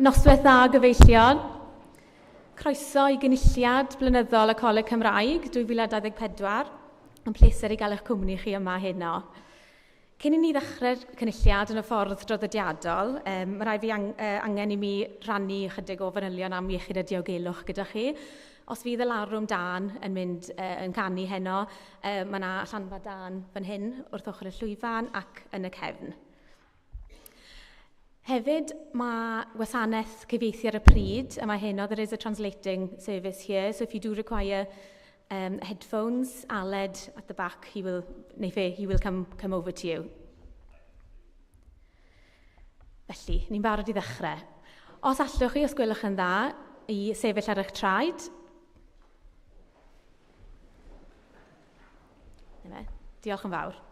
Noswaith dda gyfeillion. Croeso i gynulliad blynyddol y Coleg Cymraeg 2024. Yn pleser i gael eich cwmni chi yma heno. Cyn i ni ddechrau'r cynulliad yn y ffordd draddodiadol, mae rhaid fi angen i mi rannu ychydig o fanylion am iechyd a diogelwch gyda chi. Os fydd y larwm dân yn mynd yn canu heno, mae yna allanfa dân fan hyn wrth ochr y llwyfan ac yn y cefn. Hefyd, mae wasanaeth cyfieithu ar y pryd yma heno. There is a translating service here, so if you do require headphones, Aled at the back, he will, neu fe, he will come over to you. Felly, ni'n barod i ddechrau. Os allwch chi, os gwelwch yn dda, i sefyll ar eich traed. Diolch yn fawr.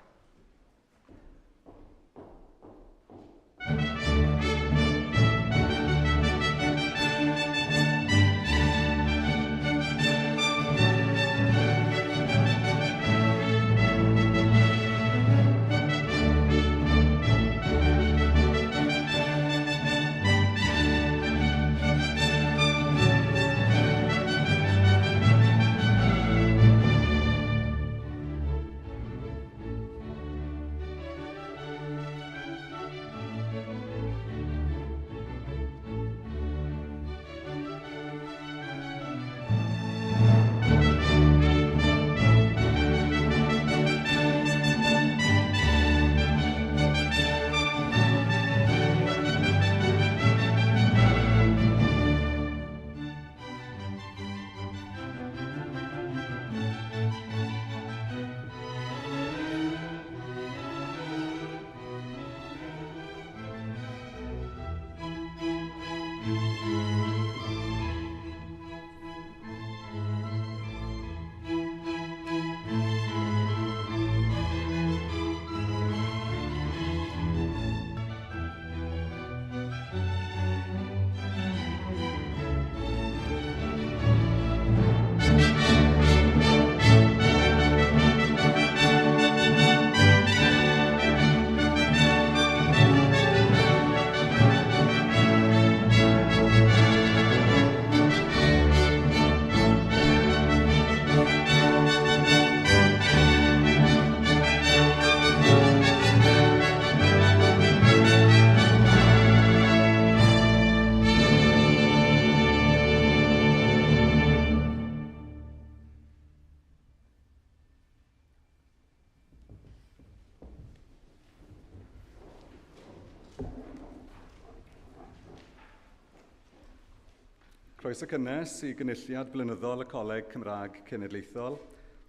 Croeso cynnes i gynulliad blynyddol y Coleg Cymraeg Cenedlaethol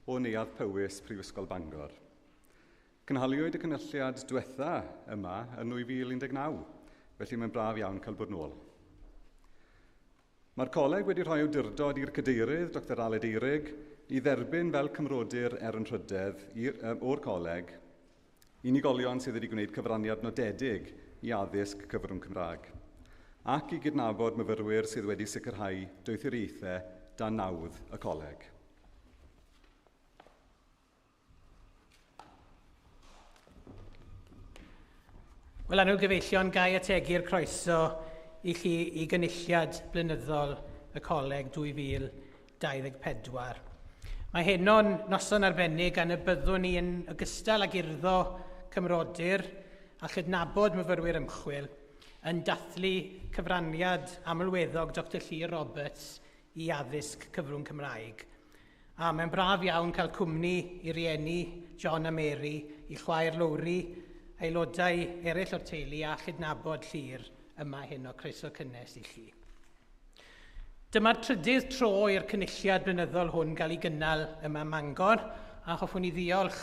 o Neuadd Powys, Prifysgol Bangor. Cynhaliwyd y cynulliad diwetha yma yn 2019, felly mae'n braf iawn cael bod nôl. Mae'r coleg wedi rhoi awdurdod i'r cadeirydd, Dr Aled Eirig, i dderbyn fel cymrodyr er anrhydedd o'r coleg unigolion sydd wedi gwneud cyfraniad nodedig i addysg cyfrwng Cymraeg, ac i gydnabod myfyrwyr sydd wedi sicrhau doethuriaethau dan nawdd y coleg. Wel, annwyl gyfeillion, ga i ategu'r croeso i chi i gynulliad blynyddol y coleg 2024. Mae heno'n noson arbennig gan y byddwn ni yn ogystal ag urddo cymrodyr a chydnabod myfyrwyr ymchwil yn dathlu cyfraniad amlweddog Dr Llyr Roberts i addysg cyfrwng Cymraeg. A mae'n braf iawn cael cwmni i rieni John a Mary, i chwaer Lowri, aelodau eraill o'r teulu a chydnabod Llyr yma heno. Croeso cynnes i chi. Dyma'r trydydd tro i'r cynulliad blynyddol hwn gael ei gynnal yma ym Mangor, a hoffwn i ddiolch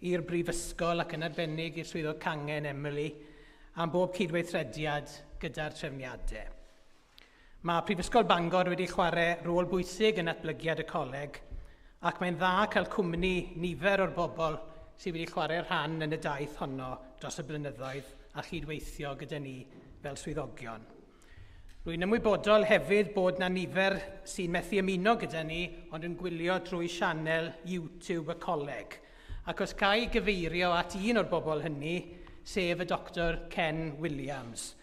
i'r Brifysgol ac yn arbennig i'r swyddog cangen Emily am bob cydweithrediad gyda'r trefniadau. Mae Prifysgol Bangor wedi chwarae rôl bwysig yn natblygiad y coleg, ac mae'n dda cael cwmni nifer o'r bobl sydd wedi chwarae rhan yn y daith honno dros y blynyddoedd a chydweithio gyda ni fel swyddogion. Rwy'n ymwybodol hefyd bod na nifer sy'n methu ymuno gyda ni ond yn gwylio drwy sianel YouTube y coleg. Ac os ga i gyfeirio at un o'r bobl hynny, sef y Dr Ken Williams.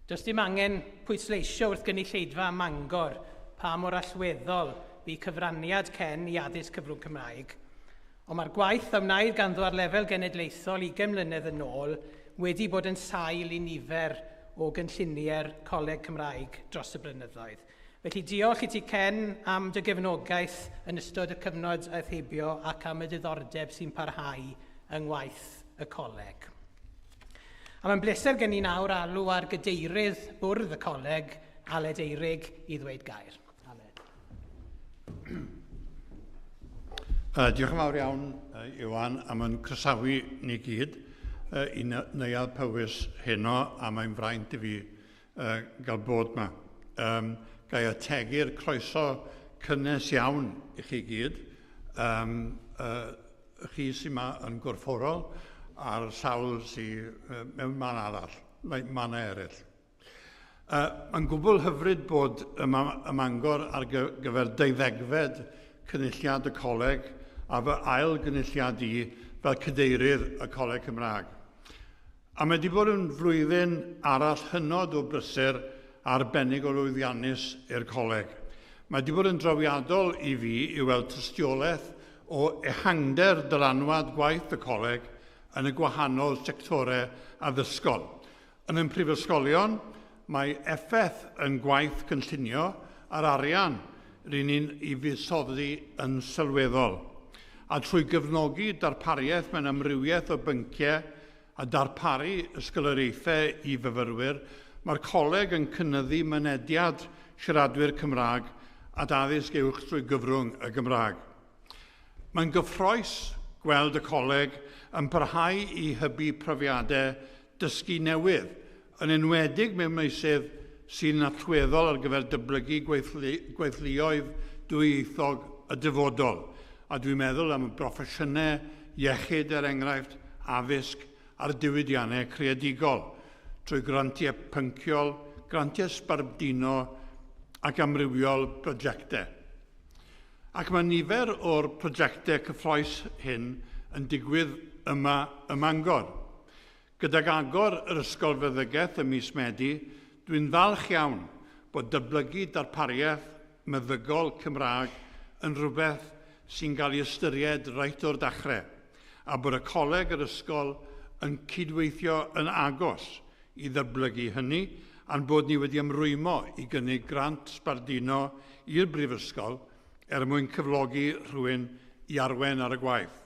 Does dim angen pwysleisio wrth gynulleidfa Mangor pa mor allweddol bu cyfraniad Ken i addysg cyfrwng Cymraeg, ond mae'r gwaith a wnaed ganddo ar lefel genedlaethol 20 mlynedd yn ôl wedi bod yn sail i nifer o gynlluniau'r Coleg Cymraeg dros y blynyddoedd. Felly diolch i ti Ken am dy gefnogaeth yn ystod y cyfnod aeth heibio ac am y diddordeb sy'n parhau yng ngwaith y coleg. A mae'n bleser gen i nawr alw ar gadeirydd bwrdd y coleg, Aled Eirig, i ddweud gair. Aled. Diolch yn fawr iawn, Iwan, am yn croesawu ni gyd i Neuadd Powys heno, a mae'n fraint i fi gael bod yma. Ga i ategu'r croeso cynnes iawn i chi gyd. Chi sy'n yma yn gorfforol a'r sawl sy'n mewn man arall, mannau eraill. Mae'n gwbl hyfryd bod yma ym Mangor ar gyfer 12fed cynulliad y coleg a fy ail gynulliad i fel cadeirydd y Coleg Cymraeg. A mae wedi bod yn flwyddyn arall hynod o brysur arbennig o lwyddiannus i'r coleg. Mae wedi bod yn drawiadol i fi i weld tystiolaeth o ehangder dylanwad gwaith y coleg yn y gwahanol sectorau addysgol. Yn ein prifysgolion, mae effaith yn gwaith cynllunio a'r arian ry'n ni'n ei fuddsoddi yn sylweddol. A trwy gefnogi darpariaeth mewn amrywiaeth o bynciau a darparu ysgoloriaethau i fyfyrwyr, mae'r coleg yn cynyddu mynediad siaradwyr Cymraeg at addysg uwch trwy gyfrwng y Gymraeg. Mae'n gyffrous gweld y coleg yn parhau i hybu profiadau dysgu newydd, yn enwedig mewn meysydd sy'n allweddol ar gyfer dyblygu gweithluoedd dwyieithog y dyfodol. A dwi'n meddwl am y broffesiynau iechyd, er enghraifft, addysg a'r diwydiannau creadigol, trwy grantiau pynciol, grantiau sbarduno ac amrywiol brosiectau. Ac mae nifer o'r prosiectau cyffrous hyn yn digwydd yma ym Mangor. Gydag agor yr Ysgol Feddygaeth ym mis Medi, dwi'n falch iawn bod dyblygu darpariaeth meddygol Cymraeg yn rhywbeth sy'n cael ei ystyried reit o'r dechrau, a bod y coleg yr ysgol yn cydweithio yn agos i ddyblygu hynny, a'n bod ni wedi ymrwymo i gynnig grant sbarduno i'r brifysgol er mwyn cyflogi rhywun i arwain ar y gwaith.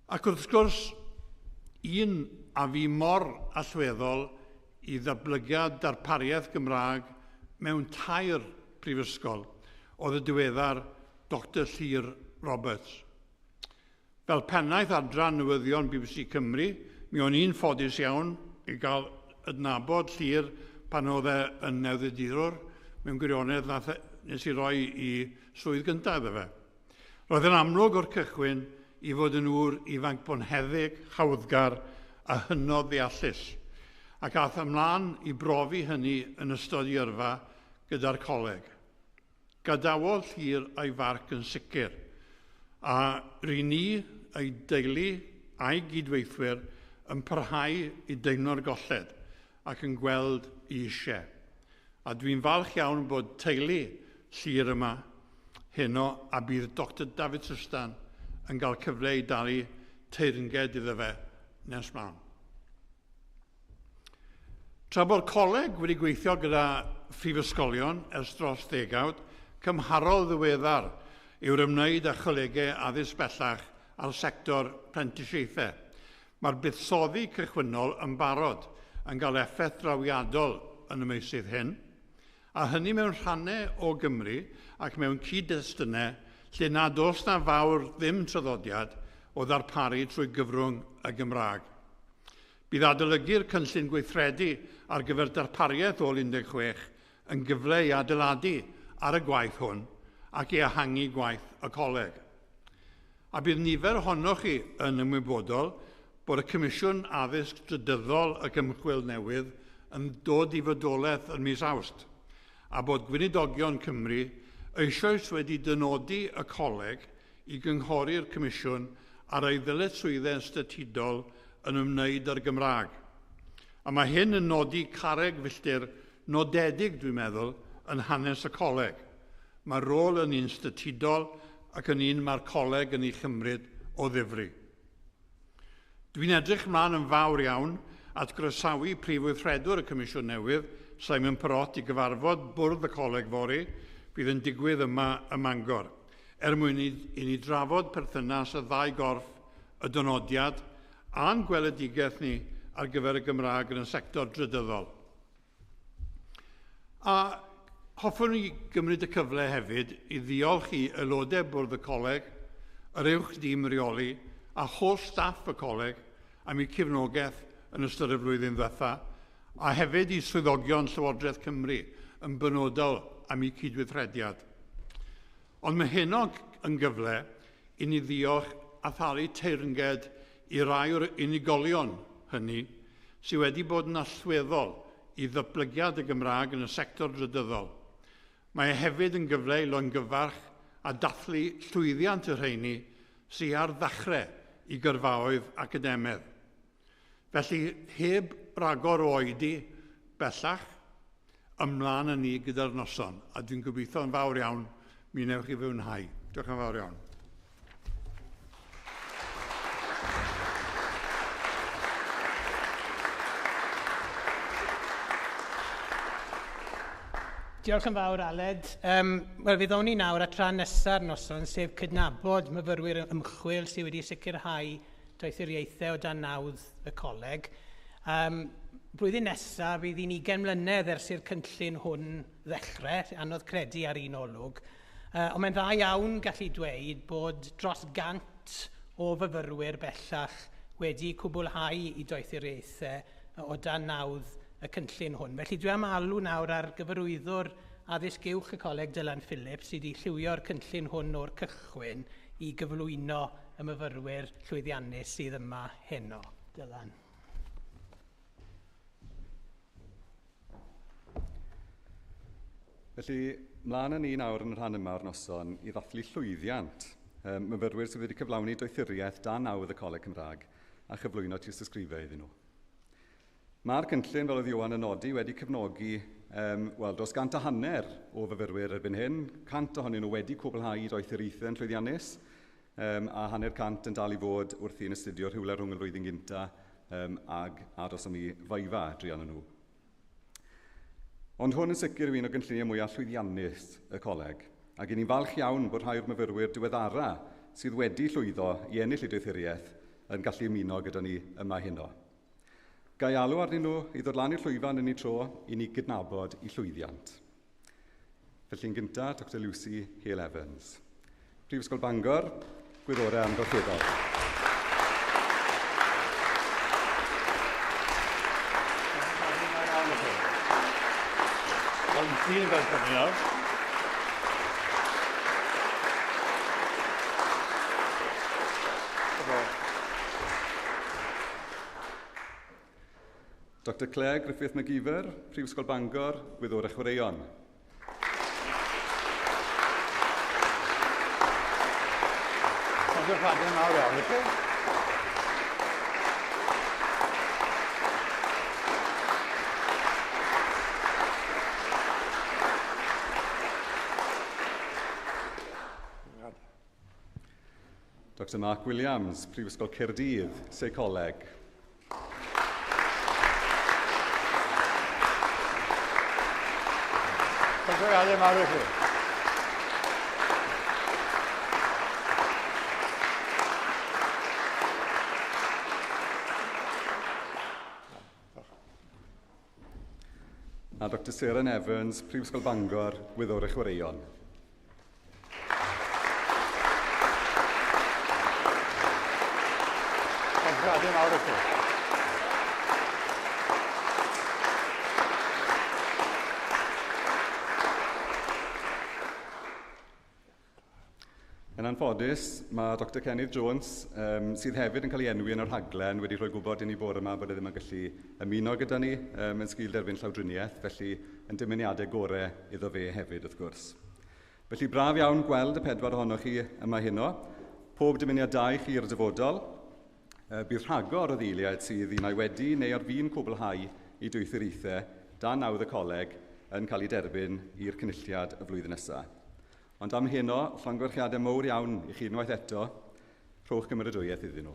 Ac wrth gwrs, un a fi mor allweddol i ddatblygiad darpariaeth Gymraeg mewn tair prifysgol oedd y diweddar Dr Llyr Roberts. Fel pennaeth adran newyddion BBC Cymru, mi o'n i'n ffodus iawn i gael adnabod Llyr pan oedd e yn newyddiadurwr. Mewn gwirionedd, nes i roi i swydd gyntaf iddo fe. Roedd yn amlwg o'r cychwyn i fod yn ŵr ifanc bonheddig, hawddgar a hynod ddeallus, ac aeth ymlaen i brofi hynny yn ystod ei yrfa gyda'r coleg. Gadawodd Llyr a'i farc yn sicr, a ry'n ni, ei deulu a'i gydweithwyr yn parhau i deimlo'r golled ac yn gweld ei eisiau. A dwi'n falch iawn bod teulu Llyr yma heno a bydd Dr David Trystan yn cael cyfle i dalu teyrnged iddo fe nes mlaen. Tra bod coleg wedi gweithio gyda phrifysgolion ers dros ddegawd, cymharol ddiweddar yw'r ymwneud â cholegau addysg bellach a'r sector prentisiaethau. Mae'r buddsoddi cychwynnol yn barod yn cael effaith drawiadol yn y meysydd hyn, a hynny mewn rhannau o Gymru ac mewn cyd-destunau lle nad oes na fawr ddim traddodiad o ddarparu trwy gyfrwng y Gymraeg. Bydd adolygu'r cynllun gweithredu ar gyfer darpariaeth ôl 16 yn gyfle i adeiladu ar y gwaith hwn ac i ehangu gwaith y coleg. A bydd nifer ohonoch chi yn ymwybodol bod y Comisiwn Addysg Drydyddol ac Ymchwil Newydd yn dod i fodolaeth yn mis Awst, a bod Gweinidogion Cymru eisoes wedi dynodi y coleg i gynghori'r Comisiwn ar ei ddyletswyddau statudol yn ymwneud â'r Gymraeg. A mae hyn yn nodi carreg filltir nodedig, dwi'n meddwl, yn hanes y coleg. Mae'r rôl yn un statudol ac yn un mae'r coleg yn ei chymryd o ddifri. Dwi'n edrych mlaen yn fawr iawn at groesawu prif weithredwr y Comisiwn Newydd, Simon Perrott, i gyfarfod bwrdd y coleg fory, fydd yn digwydd yma ym Mangor, er mwyn i ni drafod perthynas y ddau gorff, y dynodiad a'n gweledigaeth ni ar gyfer y Gymraeg yn y sector drydyddol. A hoffwn i gymryd y cyfle hefyd i ddiolch i aelodau bwrdd y coleg, yr uwch dîm reoli a holl staff y coleg am eu cefnogaeth yn ystod y flwyddyn ddiwetha, a hefyd i swyddogion Llywodraeth Cymru yn benodol am eu cydweithrediad. Ond mae heno yn gyfle i ni ddiolch a thalu teyrnged i rai o'r unigolion hynny sydd wedi bod yn allweddol i ddatblygiad y Gymraeg yn y sector drydyddol. Mae e hefyd yn gyfle i longyfarch a dathlu llwyddiant y rheini sydd ar ddechrau i gyrfaoedd academaidd. Felly, heb ragor o oedi bellach, ymlaen â ni gyda'r noson, a dwi'n gobeithio yn fawr iawn mi wnewch chi fwynhau. Diolch yn fawr iawn. Diolch yn fawr, Aled. Wel, fe ddown ni nawr at rhan nesa'r noson, sef cydnabod myfyrwyr ymchwil sydd wedi sicrhau doethuriaethau o dan nawdd y coleg. Blwyddyn nesaf, fydd hi'n 20 mlynedd ers i'r cynllun hwn ddechrau, anodd credu ar un olwg. Ond mae'n dda iawn gallu dweud bod dros 100 o fyfyrwyr bellach wedi cwblhau i doethuriaethau o dan nawdd y cynllun hwn. Felly dwi am alw nawr ar gyfarwyddwr addysg uwch y coleg Dylan Phillips sydd wedi llywio'r cynllun hwn o'r cychwyn i gyflwyno y myfyrwyr llwyddiannus sydd yma heno. Dylan. Felly, mlaen â ni nawr yn y rhan yma o'r noson i ddathlu llwyddiant myfyrwyr sydd wedi cyflawni doethuriaeth dan nawdd y Coleg Cymraeg a chyflwyno tystysgrifau iddyn nhw. Mae'r cynllun, fel oedd Iwan yn nodi, wedi cefnogi dros 150 o fyfyrwyr erbyn hyn. 100 ohonyn nhw wedi cwblhau doethuriaethau yn llwyddiannus, a 50 yn dal i fod wrthi'n astudio rhywle rhwng y flwyddyn gynta ag aros am i viva druan nhw. Ond hwn yn sicr yw un o gynlluniau mwyaf llwyddiannus y coleg, ac i ni'n falch iawn bod rhai o'r myfyrwyr diweddara sydd wedi llwyddo i ennill eu doethuriaeth yn gallu ymuno gyda ni yma heno. Ga i alw arnyn nhw i ddod lan i'r llwyfan yn eu tro i ni gydnabod eu llwyddiant. Felly'n gyntaf, Dr Lucy Hale Evans. Prifysgol Bangor, Gwyddorau Amgylcheddol. Dr Claire Griffith McGeever, Prifysgol Bangor, Gwyddorau Chwaraeon. Dr Mark Williams, Prifysgol Caerdydd, Seicoleg. A Dr Seren Evans, Prifysgol Bangor, Gwyddorau Chwaraeon. Yn anffodus, mae Dr Cennydd Jones, sydd hefyd yn cael ei enwi yn y rhaglen, wedi rhoi gwybod i ni bore yma bod e ddim yn gallu ymuno gyda ni yn sgil derbyn llawdriniaeth, felly yn dymuniadau gorau iddo fe hefyd, wrth gwrs. Felly braf iawn gweld y pedwar ohonoch chi yma heno. Pob dymuniad da i chi i'r dyfodol. Bydd rhagor o ddeiliaid sydd unai wedi neu ar fin cwblhau eu doethuriaethau dan nawdd y coleg yn cael eu derbyn i'r cynulliad y flwyddyn nesaf. Ond am heno, llongyfarchiadau mowr iawn i chi unwaith eto, rhowch gymeradwyaeth iddyn nhw.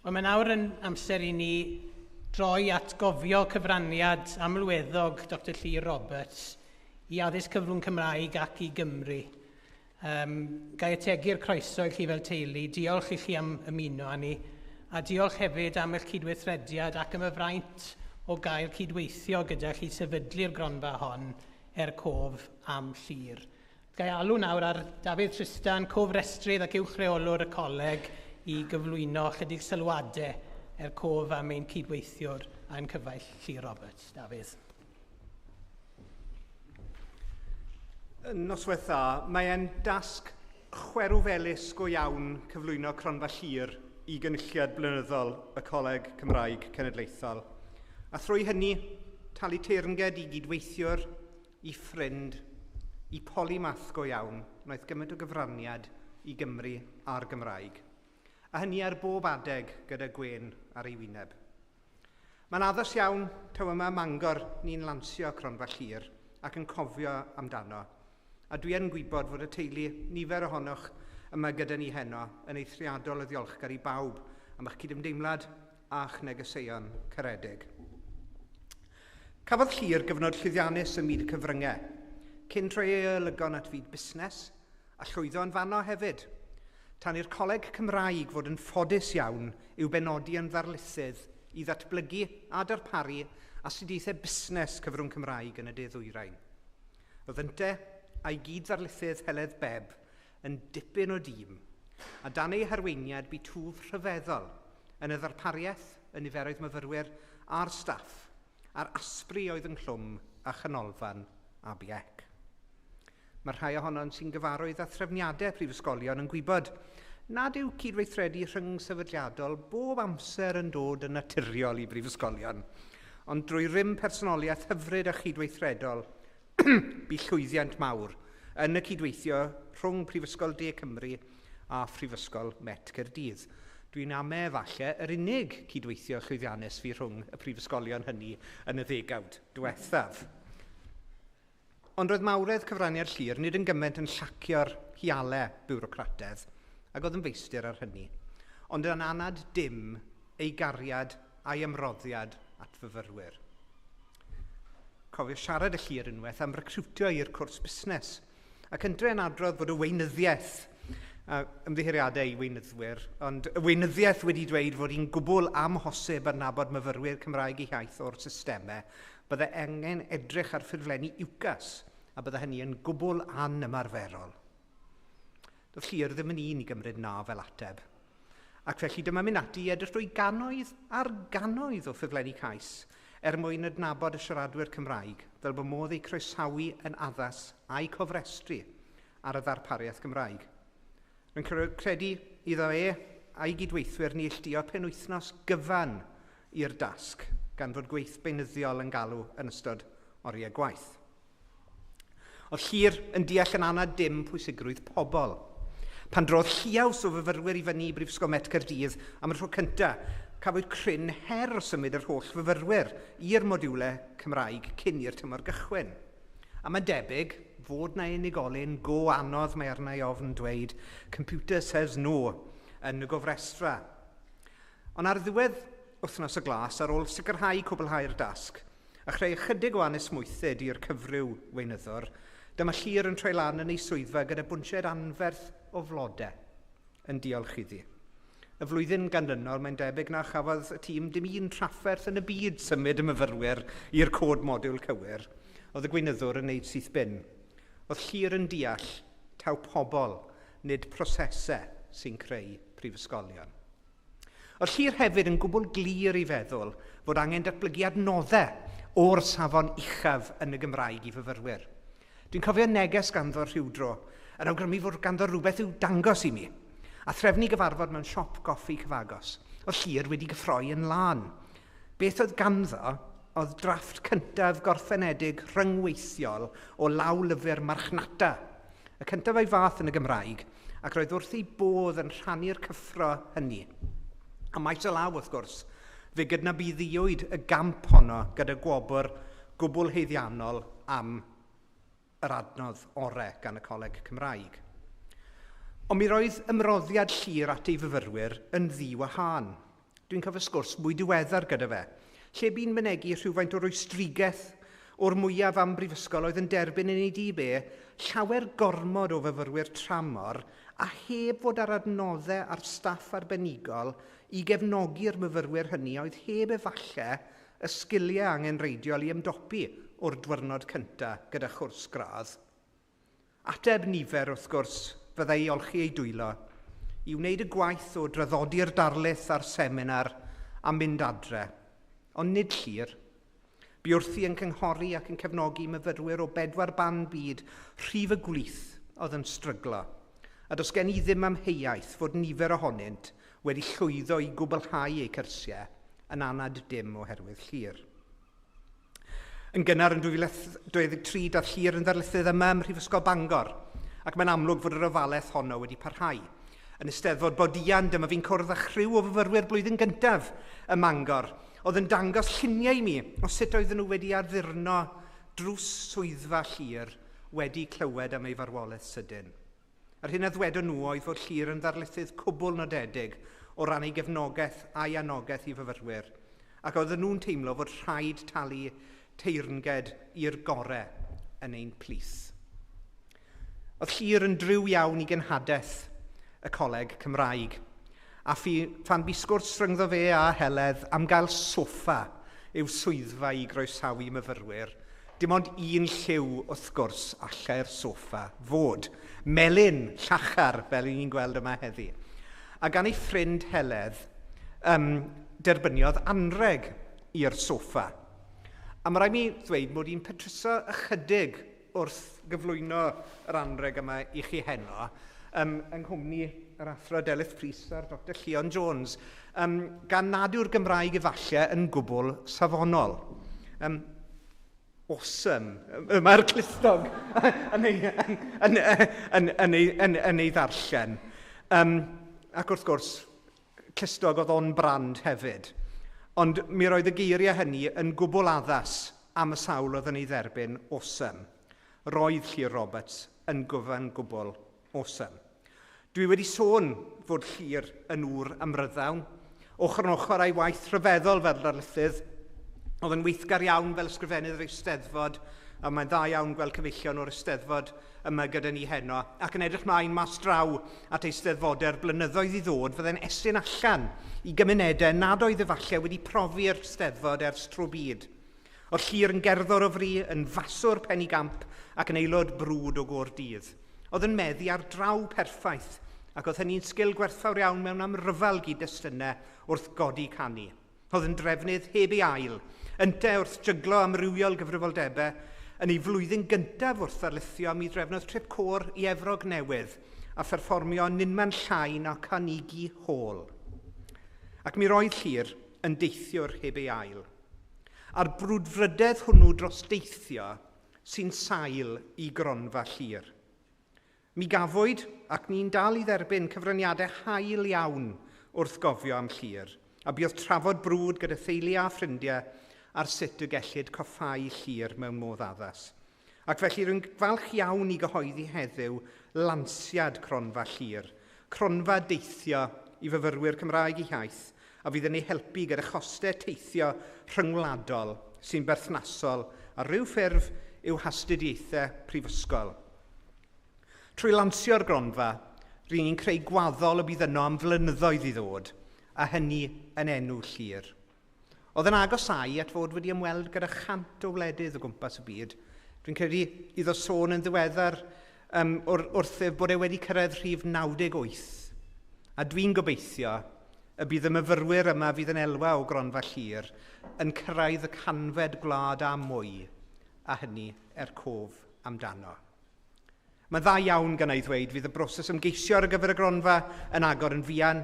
Wel, mae nawr yn amser i ni droi at gofio cyfraniad amlweddog Dr Llyr Roberts i addysg cyfrwng Cymraeg ac i Gymru. Ga i ategu'r croeso i chi fel teulu, diolch i chi am ymuno â ni, a diolch hefyd am eich cydweithrediad ac am y fraint o gael cydweithio gyda chi sefydlu'r gronfa hon er cof am Llyr. Ga i alw nawr ar Dafydd Tristan, cofrestrydd ac uwch reolwr y coleg, i gyflwyno chydig sylwadau er cof am ein cydweithiwr a'n cyfaill Llyr Roberts. Dafydd. Noswaith dda, mae e'n dasg chwerwfelys go iawn cyflwyno Cronfa Llyr i gynulliad blynyddol y Coleg Cymraeg Cenedlaethol. A thrwy hynny, talu teyrnged i gydweithiwr, i ffrind, i polymath go iawn, wnaeth gymaint o gyfraniad i Gymru a'r Gymraeg. A hynny ar bob adeg gyda gwên ar ei wyneb. Mae'n addas iawn taw yma ym Mangor ni'n lansio Cronfa Llyr ac yn cofio amdano. A dwi yn gwybod fod y teulu nifer ohonoch yma gyda ni heno yn eithriadol o ddiolchgar i bawb am eich cydymdeimlad a'ch negeseuon caredig. Cafodd Llyr gyfnod llwyddiannus ym myd y cyfryngau, cyn troi ei olygon at fyd busnes a llwyddo yn fanno hefyd, tan i'r Coleg Cymraeg fod yn ffodus iawn i'w benodi yn ddarlithydd i ddatblygu a darparu astudiaethau busnes cyfrwng Cymraeg yn y De Ddwyrain. Roedd ynte a'i gyd-ddarlithydd Heledd Bebb yn dipyn o dîm, a dan ei harweiniad bu twf rhyfeddol yn y ddarpariaeth, y niferoedd myfyrwyr a'r staff, a'r asbri oedd ynghlwm a chanolfan ABEC. Mae rhai ohonon sy'n gyfarwydd â threfniadau prifysgolion yn gwybod nad yw cydweithredu rhyng-sefydliadol bob amser yn dod yn naturiol i brifysgolion, ond drwy rym personoliaeth hyfryd a chydweithredol bu llwyddiant mawr yn y cydweithio rhwng Prifysgol De Cymru a Phrifysgol Met Caerdydd. Dwi'n ame falle yr unig cydweithio llwyddiannus fu rhwng y prifysgolion hynny yn y ddegawd diwethaf. Ond roedd mawredd cyfraniad Llyr nid yn gymaint yn llacio'r hialau biwrocratedd, ac oedd yn feistr ar hynny, ond yn anad dim ei gariad a'i ymroddiad at fyfyrwyr. Cofio siarad y Llyr unwaith am recrwtio i'r cwrs busnes, ac ynte yn adrodd fod y weinyddiaeth, ymddiheuriadau i weinyddwyr, ond y weinyddiaeth wedi dweud fod hi'n gwbl amhosib adnabod myfyrwyr Cymraeg eu hiaith o'r systemau, bydde angen edrych ar ffurflenni UCAS, a bydde hynny yn gwbl anymarferol. Doedd Llyr ddim yn un i gymryd na fel ateb. Ac felly dyma mynd ati i edrych drwy gannoedd ar gannoedd o ffurflenni cais er mwyn adnabod y siaradwyr Cymraeg, fel bod modd eu croesawu yn addas a'i cofrestru ar y ddarpariaeth Gymraeg. Rwy'n credu iddo e a'i gydweithwyr neilltuo penwythnos gyfan i'r dasg, gan fod gweith beunyddiol yn galw yn ystod oriau gwaith. Oedd Llyr yn deall yn anad dim pwysigrwydd pobl. Pan drodd lliaws o fyfyrwyr i fyny i Brifysgol Met Caerdydd am y tro cyntaf, cafwyd cryn her o symud yr holl fyfyrwyr i'r modiwlau Cymraeg cyn i'r tymor gychwyn. A mae'n debyg fod na unigolyn go anodd mae arna i ofn dweud computer says no yn y gofrestra. Ond ar ddiwedd wythnos y glas, ar ôl sicrhau cwblhau'r dasg, a chreu ychydig o anesmwythyd i'r cyfryw weinyddwr, dyma Llyr yn troi lan yn ei swyddfa gyda bwnsied anferth o flodau yn diolch iddi. Y flwyddyn ganlynol, mae'n debyg na chafodd y tîm dim un trafferth yn y byd symud y myfyrwyr i'r cod modiwl cywir. Oedd y gweinyddwr yn neud syth bin. Oedd Llyr yn deall taw pobl, nid prosesau sy'n creu prifysgolion. Oedd Llyr hefyd yn gwbl glir i feddwl fod angen datblygu adnoddau o'r safon uchaf yn y Gymraeg i fyfyrwyr. Dwi'n cofio neges ganddo rhywdro yn awgrymu fod ganddo rhywbeth i'w dangos i mi, a threfnu gyfarfod mewn siop goffi cyfagos. Oedd Llyr wedi gyffroi yn lân. Beth oedd ganddo oedd drafft cyntaf gorffenedig rhyngweithiol o lawlyfr marchnata, y cyntaf o'i fath yn y Gymraeg, ac roedd wrth ei bodd yn rhannu'r cyffro hynny. A maes o law, wrth gwrs, fe gydnabyddiwyd y gamp honno gyda gwobr gwbl haeddiannol am yr adnodd orau gan y Coleg Cymraeg. Ond mi roedd ymroddiad Llyr at ei fyfyrwyr yn ddiwahân. Dwi'n cofio sgwrs mwy diweddar gyda fe, lle bu'n mynegi rhywfaint o rwystrigeth o'r mwyaf am brifysgol oedd yn derbyn yn ei dib e llawer gormod o fyfyrwyr tramor a heb fod ar adnoddau a'r staff arbenigol i gefnogi'r myfyrwyr hynny oedd heb efalle y sgiliau angenrheidiol i ymdopi o'r diwrnod cyntaf gyda chwrs gradd. Ateb nifer, wrth gwrs, fyddai i olchi ei dwylo, i wneud y gwaith o draddodi'r darlith a'r seminar a mynd adre. Ond nid Llyr. Bu wrthi yn cynghori ac yn cefnogi myfyrwyr o bedwar ban byd rhif y gwlith oedd yn stryglo. A does gen i ddim amheuaeth fod nifer ohonynt wedi llwyddo i gwblhau eu cyrsiau yn anad dim oherwydd Llyr. Yn gynnar yn 2023, daeth Llyr yn ddarlithydd yma ym Mhrifysgol Bangor, ac mae'n amlwg fod yr ofalaeth honno wedi parhau. Yn Eisteddfod Bodian, dyma fi'n cwrdd â chriw o fyfyrwyr blwyddyn gyntaf ym Mangor, oedd yn dangos lluniau i mi o sut oedden nhw wedi addurno drws swyddfa Llyr wedi clywed am ei farwolaeth sydyn. Yr hyn a ddwedon nhw oedd fod Llyr yn ddarlithydd cwbl nodedig o ran ei gefnogaeth a'i anogaeth i fyfyrwyr, ac oedden nhw'n teimlo fod rhaid talu teyrnged i'r gorau yn ein plith. Oedd Llyr yn driw iawn i genhadaeth y Coleg Cymraeg, a phan bu sgwrs rhyngddo fe a Heledd am gael soffa i'w swyddfa i groesawu myfyrwyr, dim ond un lliw wrth gwrs allai'r soffa fod. Melyn, llachar, fel 'y ni'n gweld yma heddi. A gan ei ffrind Heledd, derbyniodd anreg i'r soffa. A mae rhaid mi ddweud mod i'n petruso ychydig wrth gyflwyno yr anreg yma i chi heno, yng nghwmni yr athro Delyth Prys a'r Dr Llion Jones, gan nad yw'r Gymraeg efallai yn gwbl safonol. Awesome. Mae'r clustog yn ei ddarllen. Ac wrth gwrs, clustog oedd on brand hefyd. Ond mi roedd y geiriau hynny yn gwbl addas am y sawl oedd yn ei dderbyn awesome. Roedd Llyr Roberts yn gyfan gwbl awesome. Dwi wedi sôn fod Llyr yn ŵr amryddawn, ochr yn ochr â'i waith rhyfeddol fel darlithydd. Oedd yn weithgar iawn fel ysgrifennydd yr Eisteddfod, a mae'n dda iawn gweld cyfeillion o'r Eisteddfod yma gyda ni heno, ac yn edrych mlaen mas draw at eisteddfodau'r blynyddoedd i ddod, fydde'n estyn allan i gymunedau nad oedd efallai wedi profi'r Steddfod ers tro byd. Oedd Llyr yn gerddor o fri, yn faswr penigamp ac yn aelod brwd o Gôr Dydd. Oedd yn meddu ar draw perffaith, ac oedd hynny'n sgil gwerthfawr iawn mewn amryfal gyd-destunau wrth godi canu. Oedd yn drefnydd heb ei ail, ynte wrth jyglo amrywiol gyfrifoldebau, yn ei flwyddyn gyntaf wrth ddarlithio mi drefnodd trip côr i Efrog Newydd a pherfformio nunman llai na Carnegie Hall. Ac mi roedd Llyr yn deithiwr heb ei ail. A'r brwdfrydedd hwnnw dros deithio sy'n sail i gronfa Llyr. Mi gafwyd, ac ni'n dal i dderbyn cyfraniadau hael iawn wrth gofio am Llyr, a buodd trafod brwd gyda theulu a ffrindiau ar sut y gellid coffáu Llyr mewn modd addas. Ac felly rwy'n falch iawn i gyhoeddi heddiw lansiad Cronfa Llyr, cronfa deithio i fyfyrwyr Cymraeg eu hiaith, a fydd yn ei helpu gyda chostau teithio rhyngwladol sy'n berthnasol ar ryw ffurf i'w hastudiaethau prifysgol. Trwy lansio'r gronfa, ry'n ni'n creu gwaddol y bydd yno am flynyddoedd i ddod, a hynny yn enw Llyr. Oedd yn agosáu at fod wedi ymweld gyda 100 o wledydd o gwmpas y byd. Dwi'n credu iddo sôn yn ddiweddar wrthyf bod e wedi cyrraedd rhif 98. A dwi'n gobeithio y bydd y myfyrwyr yma fydd yn elwa o gronfa Llyr yn cyrraedd y 100fed gwlad a mwy, a hynny er cof amdano. Mae'n dda iawn gan ei ddweud fydd y broses ymgeisio ar gyfer y gronfa yn agor yn fuan,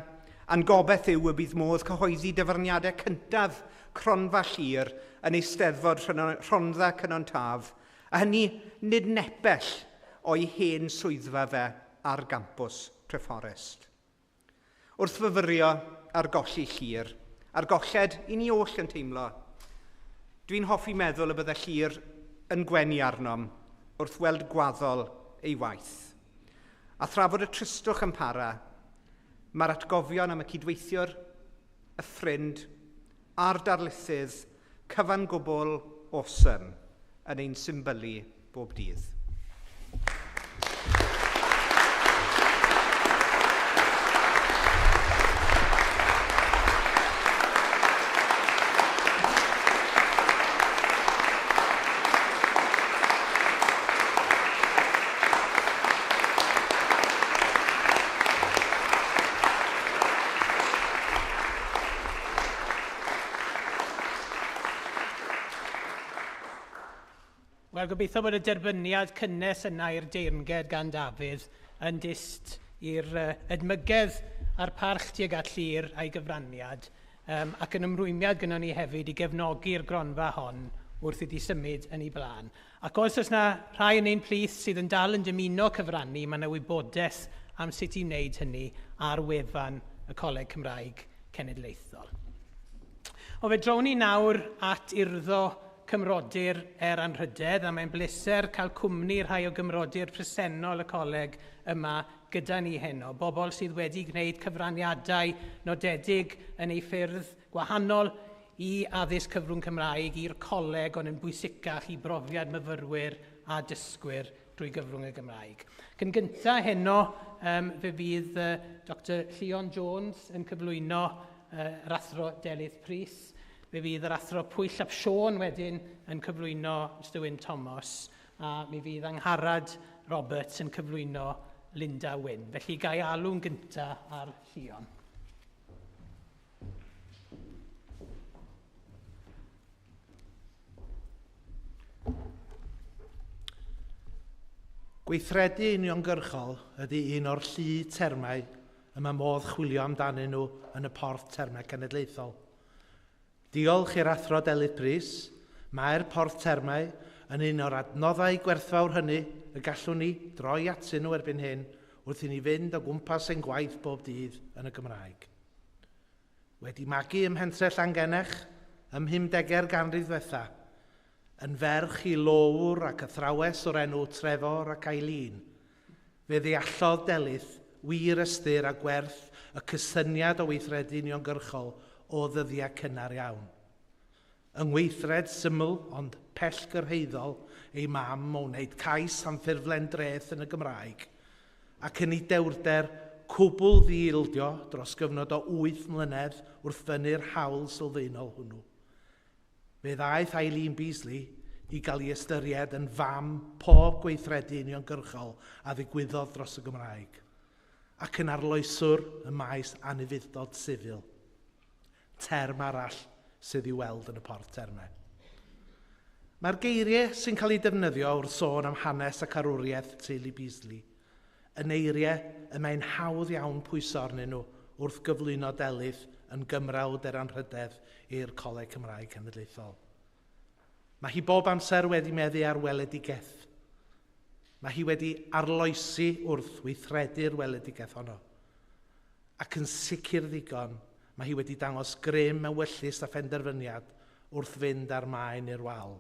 A'n gobeith yw y bydd modd cyhoeddi dyfarniadau cyntaf Cronfa Llyr yn Eisteddfod Rhondda Cynon Taf, a hynny nid nepell o'i hen swyddfa fe ar gampws Trefforest. Wrth fyfyrio ar golli Llyr, a'r golled i ni oll yn teimlo, dwi'n hoffi meddwl y bydde Llyr yn gwenu arnom wrth weld gwaddol ei waith. A thrafod y tristwch yn para, mae'r atgofion am y cydweithiwr, y ffrind a'r darlithydd cyfan gwbl awesome yn ein symbylu bob dydd. Wel, gobeithio bod y derbyniad cynnes yna i'r deyrnged gan Dafydd yn dyst i'r edmygedd a'r parch tuag at Llyr a'i gyfraniad, ac yn ymrwymiad gynnon ni hefyd i gefnogi'r gronfa hon wrth iddi symud yn ei blaen. Ac os oes yna rhai yn ein plith sydd yn dal yn dymuno cyfrannu, mae yna wybodaeth am sut i wneud hynny ar wefan y Coleg Cymraeg Cenedlaethol. O, fe drown ni nawr at urddo Cymrodyr er anrhydedd, a mae'n bleser cael cwmni rhai o gymrodyr presennol y coleg yma gyda ni heno. Bobl sydd wedi gwneud cyfraniadau nodedig yn eu ffyrdd gwahanol i addysg cyfrwng Cymraeg, i'r coleg, ond yn bwysicach i brofiad myfyrwyr a dysgwyr drwy gyfrwng y Gymraeg. Cyn gyntaf heno, fe fydd Dr Llion Jones yn cyflwyno yr athro Delyth Prys. Fe fydd yr athro Pwyll ap Siôn wedyn yn cyflwyno Mr Wyn Thomas, a mi fydd Angharad Roberts yn cyflwyno Linda Wyn. Felly ga i alw'n gyntaf ar Llion. Gweithredu uniongyrchol ydy un o'r llu termau y mae modd chwilio amdanyn nhw yn y porth termau cenedlaethol. Diolch i'r athro Delyth Prys, mae'r porth termau yn un o'r adnoddau gwerthfawr hynny y gallwn ni droi atyn nhw erbyn hyn wrth i ni fynd o gwmpas ein gwaith bob dydd yn y Gymraeg. Wedi magu ym mhentre Llangennech ym mhumdegau'r ganrif ddiwetha, yn ferch i lowr ac athrawes o'r enw Trefor ac Eileen, fe ddeallodd Delyth wir ystyr a gwerth y cysyniad o weithredu uniongyrchol o ddyddiau cynnar iawn. Yng ngweithred syml ond pellgyrhaeddol ei mam o wneud cais am ffurflen dreth yn y Gymraeg, ac yn ei dewrder cwbl ddi-ildio dros gyfnod o 8 mlynedd wrth fynnu'r hawl sylfaenol hwnnw. Fe ddaeth Eileen Beasley i gael ei ystyried yn fam pob gweithredu uniongyrchol a ddigwyddodd dros y Gymraeg, ac yn arloeswr y maes anufudd-dod sifil. Term arall sydd i'w weld yn y porth termau. Mae'r geiriau sy'n cael eu defnyddio wrth sôn am hanes ac arwriaeth teulu Beasley yn eiriau y mae'n hawdd iawn pwyso arnyn nhw wrth gyflwyno Delyth yn gymrawd er anrhydedd i'r Coleg Cymraeg Cenedlaethol. Mae hi bob amser wedi meddu ar weledigaeth. Mae hi wedi arloesi wrth weithredu'r weledigaeth honno. Ac yn sicr ddigon, mae hi wedi dangos grym ewyllys a phenderfyniad wrth fynd ar maen i'r wal.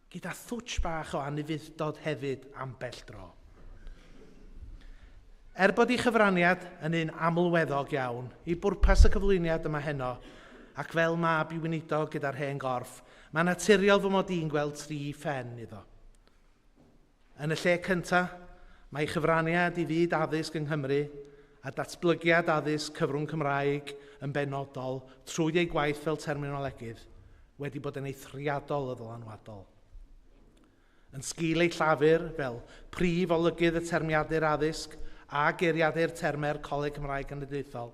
Gyda thwtsh bach o anufudd-dod hefyd ambell dro. Er bod ei chyfraniad yn un amlweddog iawn i bwrpas y cyflwyniad yma heno, ac fel mab i weinidog gyda'r hen gorff, mae'n naturiol fy mod i'n gweld 3 phen iddo. Yn y lle cyntaf, mae ei chyfraniad i fyd addysg yng Nghymru a datblygiad addysg cyfrwng Cymraeg yn benodol trwy ei gwaith fel terminolegydd wedi bod yn eithriadol o ddylanwadol. Yn sgil ei llafur fel prif olygydd y termiadur addysg a geiriadur termau'r Coleg Cymraeg Cenedlaethol,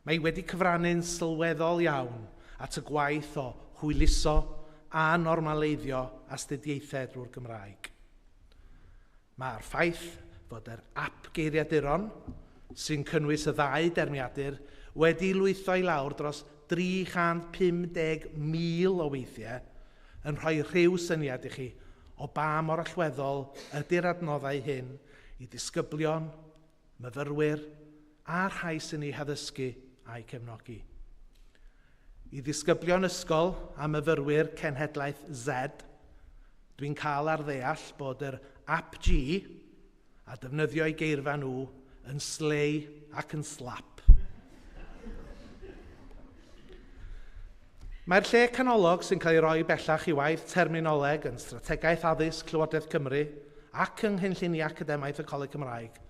mae wedi cyfrannu'n sylweddol iawn at y gwaith o hwyluso a normaleiddio astudiaethau drwy'r Gymraeg. Mae'r ffaith fod yr app geiriaduron sy'n cynnwys y ddau dermiadur, wedi lwytho i lawr dros 350,000 o weithiau yn rhoi rhyw syniad i chi o ba mor allweddol ydy'r adnoddau hyn i ddisgyblion, myfyrwyr a'r rhai sy'n eu haddysgu a'u cefnogi. I ddisgyblion ysgol a myfyrwyr cenhedlaeth Z, dwi'n cael ar ddeall bod yr App G a defnyddio eu geirfa nhw yn slei ac yn slap. Mae'r lle canolog sy'n cael ei roi bellach i waith terminoleg yn strategaeth addysg Llywodraeth Cymru ac yng nghynlluniau academaidd y Coleg Cymraeg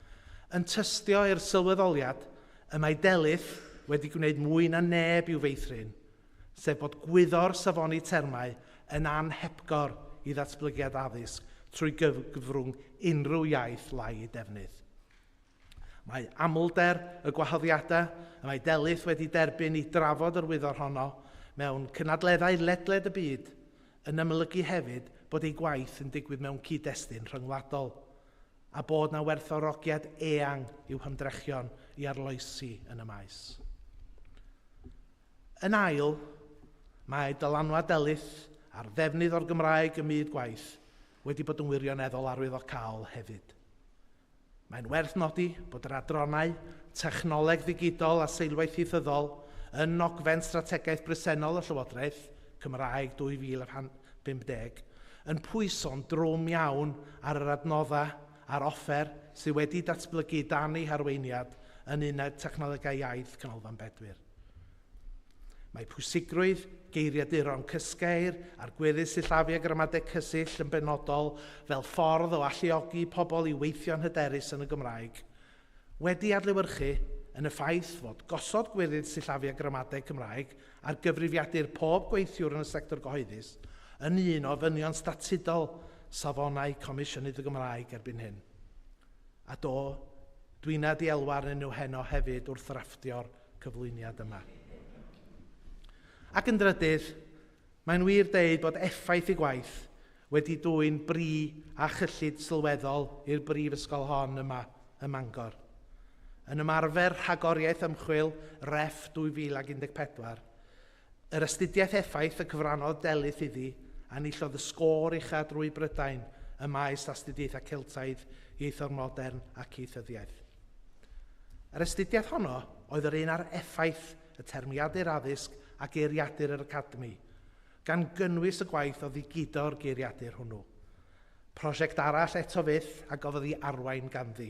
yn tystio i'r sylweddoliad y mae Delyth wedi gwneud mwy na neb i'w feithrin, sef bod gwyddor safoni termau yn anhepgor i ddatblygiad addysg trwy gyfrwng unrhyw iaith lai ei defnydd. Mae amlder y gwahoddiadau y mae Delyth wedi derbyn i drafod yr wyddor honno mewn cynadleddau ledled y byd yn ymlygu hefyd bod ei gwaith yn digwydd mewn cyd-destun rhyngwladol a bod na werthfawrogiad eang i'w hymdrechion i arloesi yn y maes. Yn ail, mae dylanwad Delyth a'r ddefnydd o'r Gymraeg ym myd gwaith wedi bod yn wirioneddol arwyddocaol hefyd. Mae'n werth nodi bod yr adrannau technoleg ddigidol a seilwaith ieithyddol yn nogfen strategaeth bresennol y Llywodraeth Cymraeg 2050 yn pwyso'n drwm iawn ar yr adnoddau a'r offer sydd wedi datblygu dan ei harweiniad yn uned technolegau iaith Canolfan Bedwyr. Mae pwysigrwydd geiriaduron cysgeir a'r gweddill sillafu a gramadeg cysill yn benodol fel ffordd o alluogi pobl i weithio'n hyderus yn y Gymraeg wedi adlewyrchu yn y ffaith fod gosod gweddill sillafu a gramadeg Cymraeg ar gyfrifiadur pob gweithiwr yn y sector gyhoeddus yn un o ofynion statudol safonau Comisiynydd y Gymraeg erbyn hyn. A do, dwi'n di elwa arnyn nhw heno hefyd wrth ddrafftio'r cyflwyniad yma. Ac yn drydydd, mae'n wir deud bod effaith ei gwaith wedi dwyn bri a chyllid sylweddol i'r brifysgol hon yma ym Mangor. Yn ymarfer rhagoriaeth ymchwil REF 2014, yr astudiaeth effaith y cyfrannodd Delyth iddi a enillodd y sgôr ucha drwy Brydain ym maes astudiaethau Celtaidd, ieithoedd modern ac ieithyddiaeth. Yr astudiaeth honno oedd yr un ar effaith y termiadur addysg a geiriadur yr Academi, gan gynnwys y gwaith o ddigido'r geiriadur hwnnw. Prosiect arall eto fyth a gafodd ei arwain ganddi,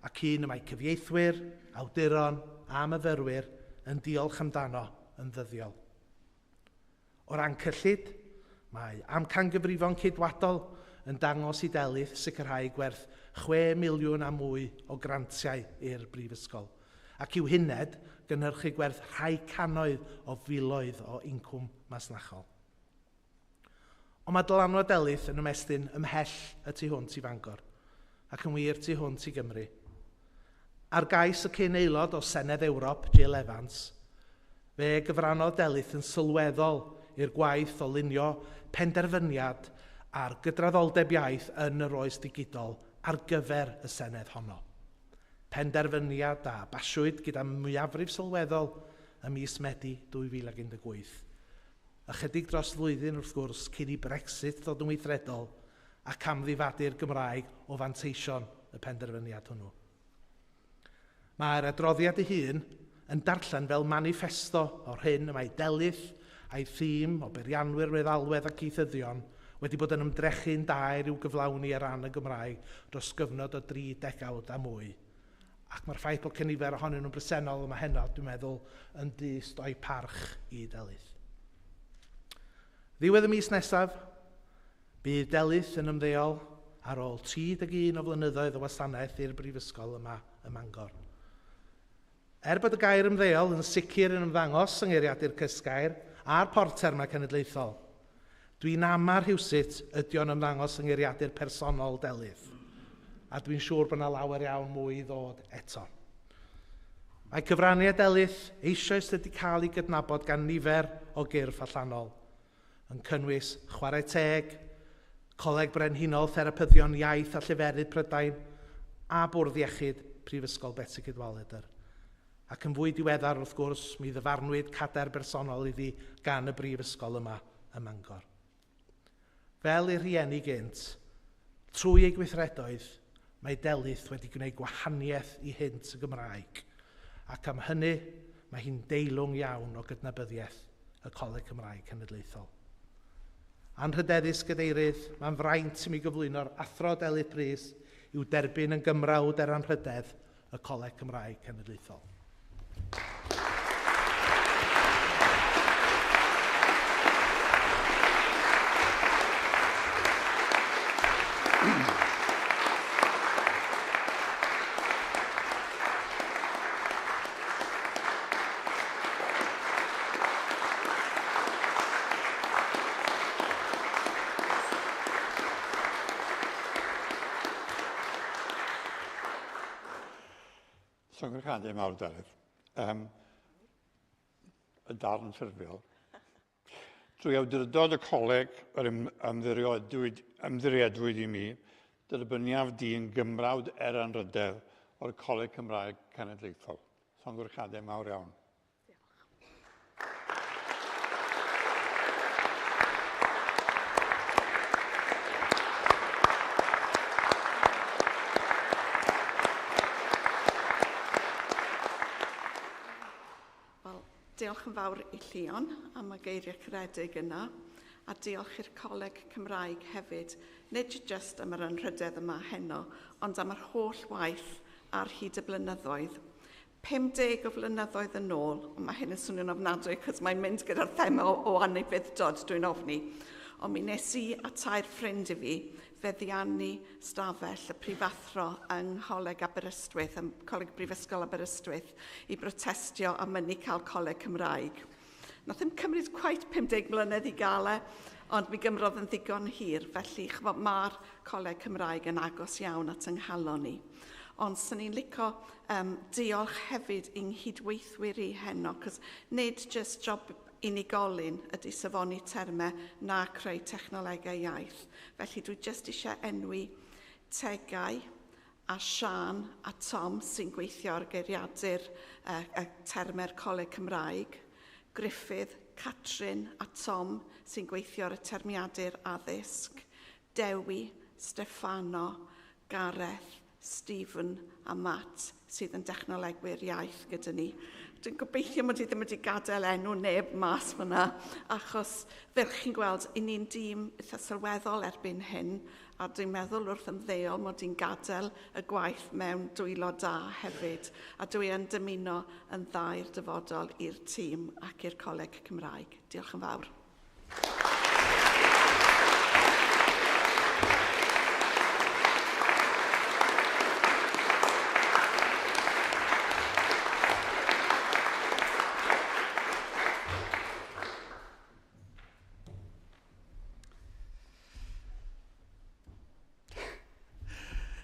ac un y mae cyfieithwyr, awduron a myfyrwyr yn diolch amdano yn ddyddiol. O ran cyllid, mae amcangyfrifon ceidwadol yn dangos i Delyth sicrhau gwerth 6 miliwn a mwy o grantiau i'r brifysgol, ac i'w huned gynhyrchu gwerth rhai cannoedd o filoedd o incwm masnachol. Ond mae dylanwad Delyth yn ymestyn ymhell y tu hwnt i Fangor, ac yn wir tu hwnt i Gymru. Ar gais y cyn aelod o Senedd Ewrop, Jill Evans, fe gyfrannodd Delyth yn sylweddol i'r gwaith o lunio penderfyniad ar gydraddoldeb iaith yn yr oes digidol ar gyfer y Senedd honno. Penderfyniad a basiwyd gyda mwyafrif sylweddol ym mis Medi 2018. Ychydig dros flwyddyn wrth gwrs cyn i Brexit ddod yn weithredol ac amddifadu'r Gymraeg o fanteision y penderfyniad hwnnw. Mae'r adroddiad ei hun yn darllen fel manifesto o'r hyn y mae Delyth a'i thîm o beirianwyr meddalwedd ac ieithyddion wedi bod yn ymdrechu'n daer i'w gyflawni ar ran y Gymraeg dros gyfnod o 3 degawd a mwy. Ac mae'r ffaith bod cynifer ohonyn nhw'n bresennol yma heno, dwi'n meddwl, yn dyst o'i parch i Delyth. Ddiwedd y mis nesaf, bydd Delyth yn ymddeol ar ôl 31 o flynyddoedd o wasanaeth i'r brifysgol yma ym Mangor. Er bod y gair ymddeol yn sicr yn ymddangos yng ngeiriadur Cysgair a'r porth termau cenedlaethol, dwi'n ama rhywsut ydy o'n ymddangos yng ngeiriadur personol Delyth, a dwi'n siŵr bod yna lawer iawn mwy i ddod eto. Mae cyfraniad Delyth eisoes wedi cael ei gydnabod gan nifer o gyrff allanol, yn cynnwys Chwarae Teg, Coleg Brenhinol Therapyddion Iaith a Lleferydd Prydain, a Bwrdd Iechyd Prifysgol Betsi Cadwaladr. Ac yn fwy diweddar, wrth gwrs, mi ddyfarnwyd cadair bersonol iddi gan y brifysgol yma ym Mangor. Fel ei rhieni gynt, trwy ei gweithredoedd, mae Delyth wedi gwneud gwahaniaeth i hynt y Gymraeg, ac am hynny mae hi'n deilwng iawn o gydnabyddiaeth y Coleg Cymraeg Cenedlaethol. Anrhydeddus Gadeirydd, mae'n fraint i mi gyflwyno'r Athro Delyth Prys i'w derbyn yn gymrawd er anrhydedd y Coleg Cymraeg Cenedlaethol. Llongyfarchiadau mawr, Delyth. Y darn ffurfiol. Drwy awdurdod y coleg yr ymddiriedwyd i mi, derbyniaf dyn gymrawd er anrhydedd o'r Coleg Cymraeg Cenedlaethol. Llongyfarchiadau mawr iawn. Diolch yn fawr i Llion am y geiriau caredig yna, a diolch i'r Coleg Cymraeg hefyd, nid jyst am yr anrhydedd yma heno, ond am yr holl waith ar hyd y blynyddoedd. 50 o flynyddoedd yn ôl, ond mae hyn yn swnio'n ofnadwy cos mae'n mynd gyda'r thema o anufudd-dod, dwi'n ofni. Ond mi nes i a tair ffrind i fi feddiannu stafell y prifathro yng Ngholeg Aberystwyth, yng Coleg Brifysgol Aberystwyth, i brotestio am mynnu cael Coleg Cymraeg. Nath ddim cymryd quite 50 mlynedd i gael e, ond mi gymrodd yn ddigon hir, felly mae'r Coleg Cymraeg yn agos iawn at yng nghalon ni. Ond swn i'n licio diolch hefyd i'n nghydweithwyr i heno, cos nid just job unigolyn ydy safoni termau na creu technolegau iaith. Felly dwi jyst eisiau enwi Tegau a Sian a Tom sy'n gweithio ar geiriadur y termau'r Coleg Cymraeg, Gruffydd, Catrin a Tom sy'n gweithio ar y termiadur addysg, Dewi, Steffano, Gareth, Stephen a Matt sydd yn dechnolegwyr iaith gyda ni. Dwi'n gobeithio mod i ddim wedi gadael enw neb mas fyna, achos fel chi'n gweld, i ni'n dîm eitha sylweddol erbyn hyn, a dwi'n meddwl wrth ymddeol mod i'n gadael y gwaith mewn dwylo da hefyd, a dwi yn dymuno yn dda i'r dyfodol i'r tîm ac i'r Coleg Cymraeg. Diolch yn fawr.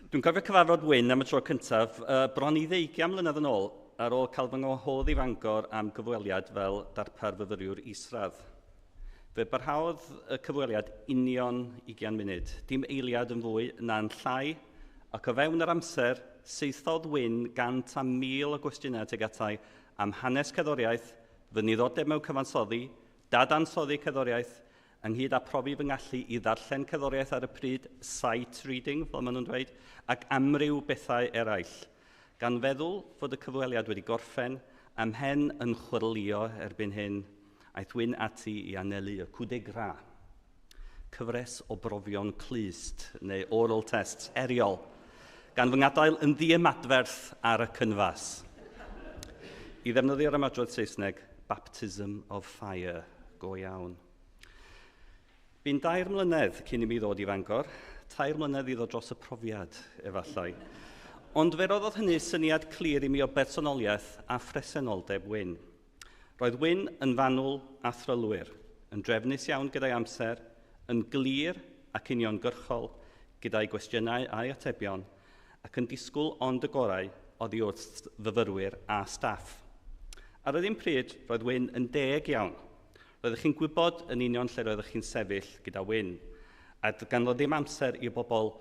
Dwi'n cofio cyfarfod Wyn am y tro cyntaf, bron i 20 mlynedd yn ôl, ar ôl cael fy ngwahodd i Fangor am gyfweliad fel darpar fyfyriwr isradd. Fe barhaodd y cyfweliad union 20 munud, dim eiliad yn fwy na'n llai, ac o fewn yr amser, saethodd Wyn 100,000 o gwestiynau tuag atai am hanes cerddoriaeth, fy niddordeb mewn cyfansoddi, dadansoddi cerddoriaeth, ynghyd â profi fy ngallu i ddarllen cerddoriaeth ar y pryd, sight reading, fel maen nhw'n dweud, ac amryw bethau eraill. Gan feddwl fod y cyfweliad wedi gorffen, am hen yn chwyrlio erbyn hyn, aeth Wyn ati i anelu y coup de grace, cyfres o brofion clust neu oral tests eriol, gan fy ngadael yn ddiymadferth ar y cynfas. I ddefnyddio'r ymadrodd Saesneg, baptism of fire, go iawn. Bu'n 3 mlynedd cyn i mi ddod i Fangor, 3 mlynedd i ddod dros y profiad, efallai. Ond fe roddodd hynny syniad clir i mi o bersonoliaeth a phresenoldeb Wyn. Roedd Wyn yn fanwl a thrylwyr, yn drefnus iawn gyda'i amser, yn glir ac uniongyrchol gyda'i gwestiynau a'i atebion, ac yn disgwyl ond y gorau oddi wrth fyfyrwyr a staff. Ar yr un pryd, roedd Wyn yn deg iawn. Roeddech chi'n gwybod yn union lle roeddech chi'n sefyll gyda Wyn, a ganddo ddim amser i bobl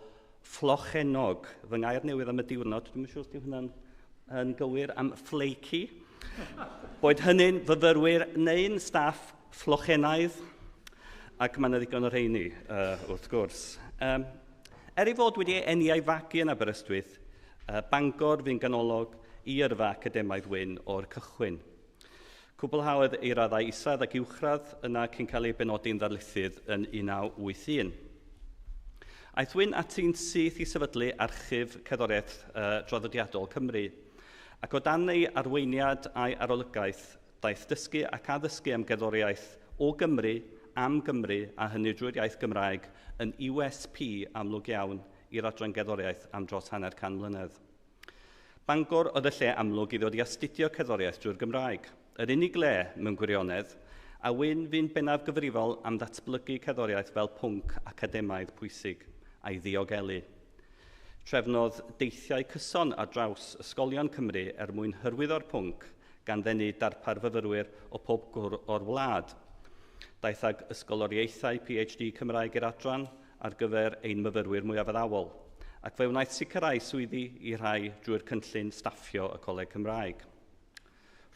Fflochenog, fy ngair newydd am y diwrnod, dwi'n siŵr os yw hwnna'n yn gywir, am flaky. Boed hynny'n fyfyrwyr neu'n staff fflochenaidd, ac mae yna ddigon o rheini, wrth gwrs. Er ei fod wedi eni a'i fagu yn Aberystwyth, Bangor fu'n ganolog i yrfa academaidd Wyn o'r cychwyn. Cwblhaodd ei raddau isradd ac uwchradd yna cyn cael ei benodi'n ddarlithydd yn 1981. Aeth Wyn ati'n syth i sefydlu Archif Cerddoriaeth Draddodiadol Cymru, ac o dan ei arweiniad a'i arolygaeth, daeth dysgu ac addysgu am gerddoriaeth o Gymru, am Gymru, a hynny drwy'r iaith Gymraeg, yn USP amlwg iawn i'r adran gerddoriaeth am dros 500 mlynedd. Bangor oedd y lle amlwg i ddod i astudio cerddoriaeth drwy'r Gymraeg, yr unig le mewn gwirionedd, a Wyn fu'n bennaf gyfrifol am ddatblygu cerddoriaeth fel pwnc academaidd pwysig a'i ddiogelu. Trefnodd deithiau cyson ar draws ysgolion Cymru er mwyn hyrwyddo'r pwnc gan ddenu darpar fyfyrwyr o pob gwr o'r wlad. Daeth ag ysgoloriaethau PhD Cymraeg i'r adran ar gyfer ein myfyrwyr mwyaf addawol, ac fe wnaeth sicrhau swyddi i rhai drwy'r cynllun staffio y Coleg Cymraeg.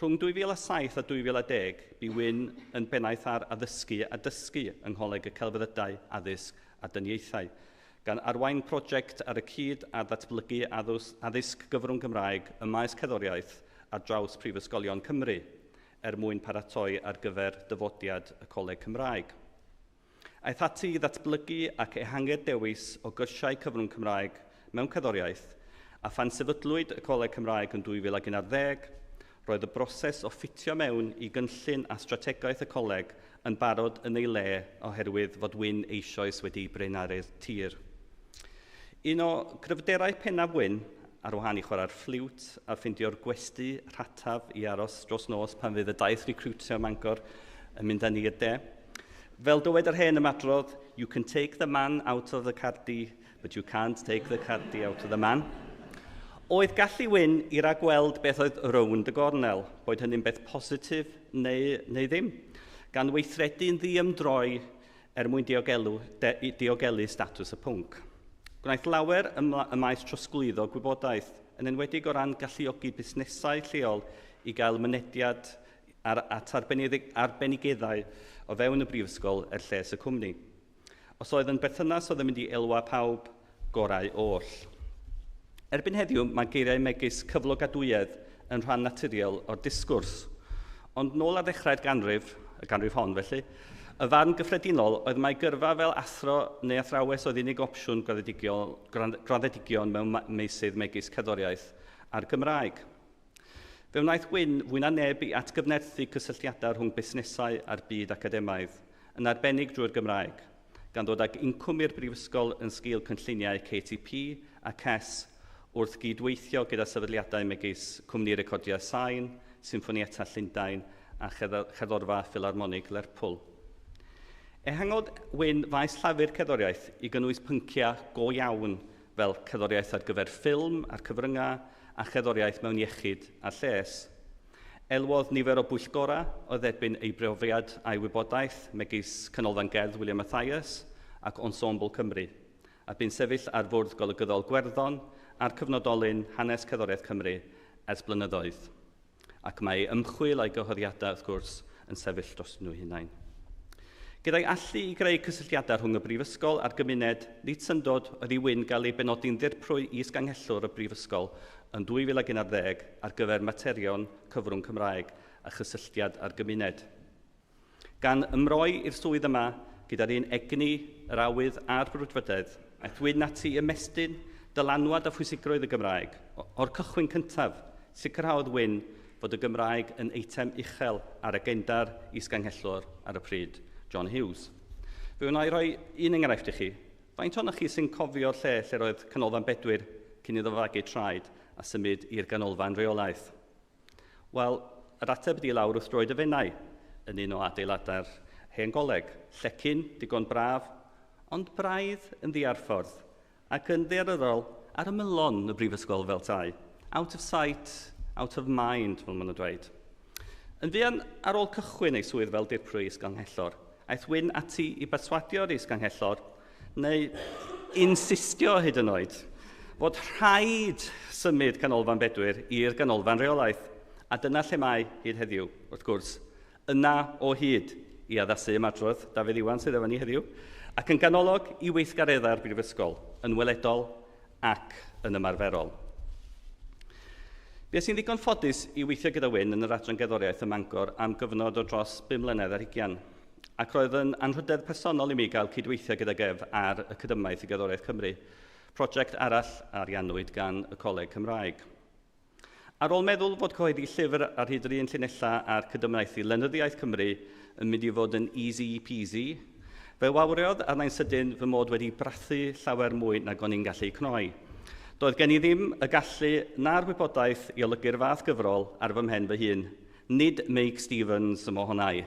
Rhwng 2007 a 2010, bu Wyn yn bennaeth ar addysgu a dysgu yng Ngholeg y Celfyddydau, Addysg a Dyniaethau, gan arwain prosiect ar y cyd ar ddatblygu addysg gyfrwng Gymraeg ym maes cerddoriaeth ar draws Prifysgolion Cymru, er mwyn paratoi ar gyfer dyfodiad y Coleg Cymraeg. Aeth ati i ddatblygu ac ehangu'r dewis o gyrsiau cyfrwng Cymraeg mewn cerddoriaeth, a phan sefydlwyd y Coleg Cymraeg yn 2011, roedd y broses o ffitio mewn i gynllun a strategaeth y coleg yn barod yn ei le oherwydd fod Wyn eisoes wedi braenaru'r tir. Un o gryfderau pennaf Wyn, ar wahân i chwarae'r ffliwt a ffeindio'r gwesty rhataf i aros dros nos pan fydd y daith recrwtio Mangor yn mynd â ni i'r de. Fel dywed yr hen ymadrodd, "You can take the man out of the cardi, but you can't take the cardi out of the man." Oedd gallu Wyn i ragweld beth oedd rownd y gornel, boed hynny'n beth positif neu ddim, gan weithredu'n ddiymdroi er mwyn diogelu statws y pwnc. Gwnaeth lawer ym maes trosglwyddo gwybodaeth, yn enwedig o ran galluogi busnesau lleol i gael mynediad at arbenigeddau o fewn y brifysgol er lles y cwmni. Os oedd yn berthynas oedd yn mynd i elwa pawb, gorau oll. Erbyn heddiw, mae geiriau megis cyflogadwyedd yn rhan naturiol o'r disgwrs. Ond nôl ar ddechrau'r ganrif, y ganrif hon felly, y farn gyffredinol oedd mai gyrfa fel athro neu athrawes oedd unig opsiwn graddedigion mewn meysydd megis cerddoriaeth a'r Gymraeg. Fe wnaeth Wyn fwy na neb i atgyfnerthu cysylltiadau rhwng busnesau a'r byd academaidd, yn arbennig drwy'r Gymraeg, gan ddod ag incwm i'r brifysgol yn sgil cynlluniau KTP a CES wrth gydweithio gyda sefydliadau megis Cwmni Recordiau Sain, Sinffonieta Llundain a Cherddorfa Philharmonig Lerpwl. Ehangodd Wyn faes llafur cerddoriaeth i gynnwys pynciau go iawn fel cerddoriaeth ar gyfer ffilm a'r cyfryngau a cherddoriaeth mewn iechyd a lles. Elwodd nifer o bwyllgorau o dderbyn ei brofiad a'i wybodaeth, megis Canolfan Gerdd William Mathias ac Ensemble Cymru, a bu'n sefyll ar fwrdd golygyddol Gwerddon a'r cyfnodolyn Hanes Cerddoriaeth Cymru ers blynyddoedd. Ac mae ei ymchwil a'i gyhoeddiadau, wrth gwrs, yn sefyll dros nhw hunain. Gyda'i allu i greu cysylltiadau rhwng y brifysgol a'r gymuned, nid syndod oedd i Wyn gael ei benodi'n ddirprwy is-ganghellwr y brifysgol yn 2011 ar gyfer materion cyfrwng Cymraeg a chysylltiad â'r gymuned. Gan ymroi i'r swydd yma gyda'r un egni, yr awydd a'r brwdfrydedd, aeth Wyn ati ymestyn dylanwad a phwysigrwydd y Gymraeg. O'r cychwyn cyntaf, sicrhaodd Wyn fod y Gymraeg yn eitem uchel ar agenda'r is-ganghellwr ar y pryd, John Hughes. Fe wna i roi un enghraifft i chi. Faint ohonoch chi sy'n cofio'r lle lle roedd Canolfan Bedwyr cyn iddo fagu traed a symud i'r ganolfan reolaeth? Wel, yr ateb ydi lawr wrth droed y Fenai, yn un o adeiladau'r hen goleg. Llecyn, digon braf, ond braidd yn ddiarffordd ac yn ddaearyddol ar ymylon y brifysgol fel tai. Out of sight, out of mind, fel maen nhw'n dweud. Yn fuan ar ôl cychwyn ei swydd fel dirprwy is-ganghellor, aeth Wyn ati i berswadio'r is-ganghellor, neu Insistio hyd yn oed fod rhaid symud Canolfan Bedwyr i'r Ganolfan Reolaeth, a dyna lle mae hyd heddiw, wrth gwrs, yna o hyd i addasu ymadrodd Dafydd Iwan sydd efo ni heddiw, ac yn ganolog i weithgareddau'r Brifysgol, yn weledol ac yn ymarferol. Bues i'n ddigon ffodus i weithio gyda Wyn yn yr adran gerddoriaeth ym Mangor am gyfnod o dros 5 mlynedd ar hugian, ac roedd yn anrhydedd personol i mi gael cydweithio gydag ef ar y Cydymaith i Gerddoriaeth Cymru, prosiect arall ariannwyd gan y Coleg Cymraeg. Ar ôl meddwl fod cyhoeddi llyfr ar hyd yr un llinellau a'r Cydymaith i Lenyddiaeth Cymru yn mynd i fod yn easy peasy, fe wawriodd arnai'n sydyn fy mod wedi brathu llawer mwy nag o'n i'n gallu cnoi. Doedd gen i ddim y gallu na'r wybodaeth i olygu'r fath gyfrol ar fy mhen fy hun. Nid Meic Stevens y mohonai.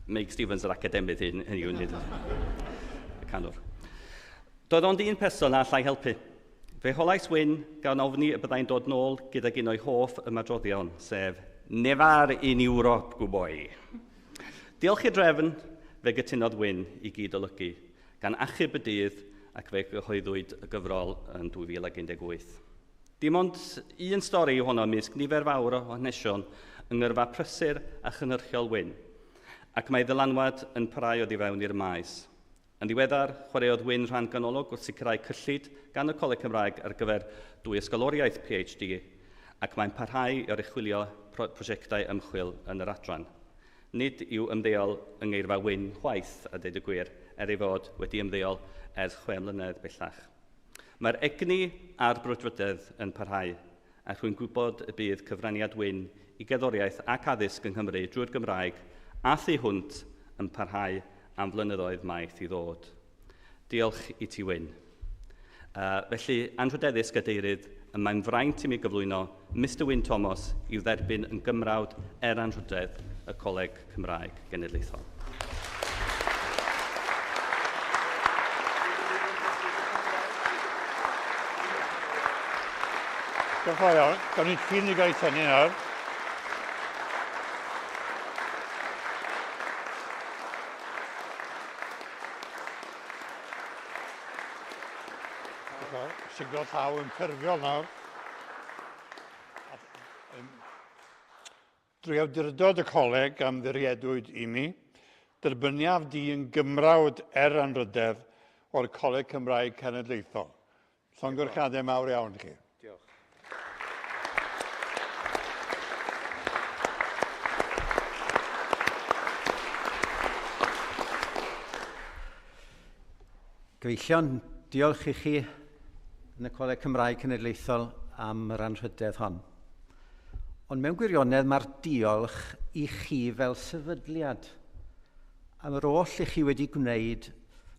Meic Stevens yr academydd hyn, hynny yw, nid y canwr. Doedd ond un person a allai helpu. Fe holais Wyn gan ofni y byddai'n dod nôl gydag un o'i hoff ymadroddion, sef Never in Europe, good boy. Diolch i'r drefn, fe gytunodd Wyn i gyd olygu, gan achub y dydd ac fe gyhoeddwyd y gyfrol yn 2018. Dim ond un stori yw honno ymysg nifer fawr o hanesion yng ngyrfa prysur a chynhyrchiol Wyn, ac mae ddylanwad yn parhau oddi fewn i'r maes. Yn ddiweddar, chwaraeodd Wyn rhan ganolog wrth sicrhau cyllid gan y Coleg Cymraeg ar gyfer dwy ysgoloriaeth PhD, ac mae'n parhau i oruchwylio prosiectau ymchwil yn yr adran. Nid yw ymddeol yng ngeirfa Wyn chwaith, a deud y gwir, er ei fod wedi ymddeol ers 6 mlynedd bellach. Mae'r egni a'r brwdfrydedd yn parhau, ac rwy'n gwybod y bydd cyfraniad Wyn i gerddoriaeth ac addysg yng Nghymru drwy'r Gymraeg a thu hwnt yn parhau am flynyddoedd maith i ddod. Diolch i ti, Wyn. Felly, anrhydeddus gadeirydd, y mae'n fraint i mi gyflwyno Mr Wyn Thomas i'w dderbyn yn gymrawd er anrhydedd y Coleg Cymraeg Genedlaethol. Diolch yn fawr iawn. Gawn ni llun i gael ei tynnu nawr. Siglo llaw yn ffurfiol nawr. Drwy awdurdod y coleg am ddiriedwyd i mi, derbyniaf di yn gymrawd er anrhydedd o'r Coleg Cymraeg Cenedlaethol. Llongyfarchiadau mawr iawn i chi. Diolch. Gyfeillion, diolch i chi yn y Coleg Cymraeg Cenedlaethol am yr anrhydedd hon. Ond mewn gwirionedd mae'r diolch i chi fel sefydliad am yr oll i chi wedi gwneud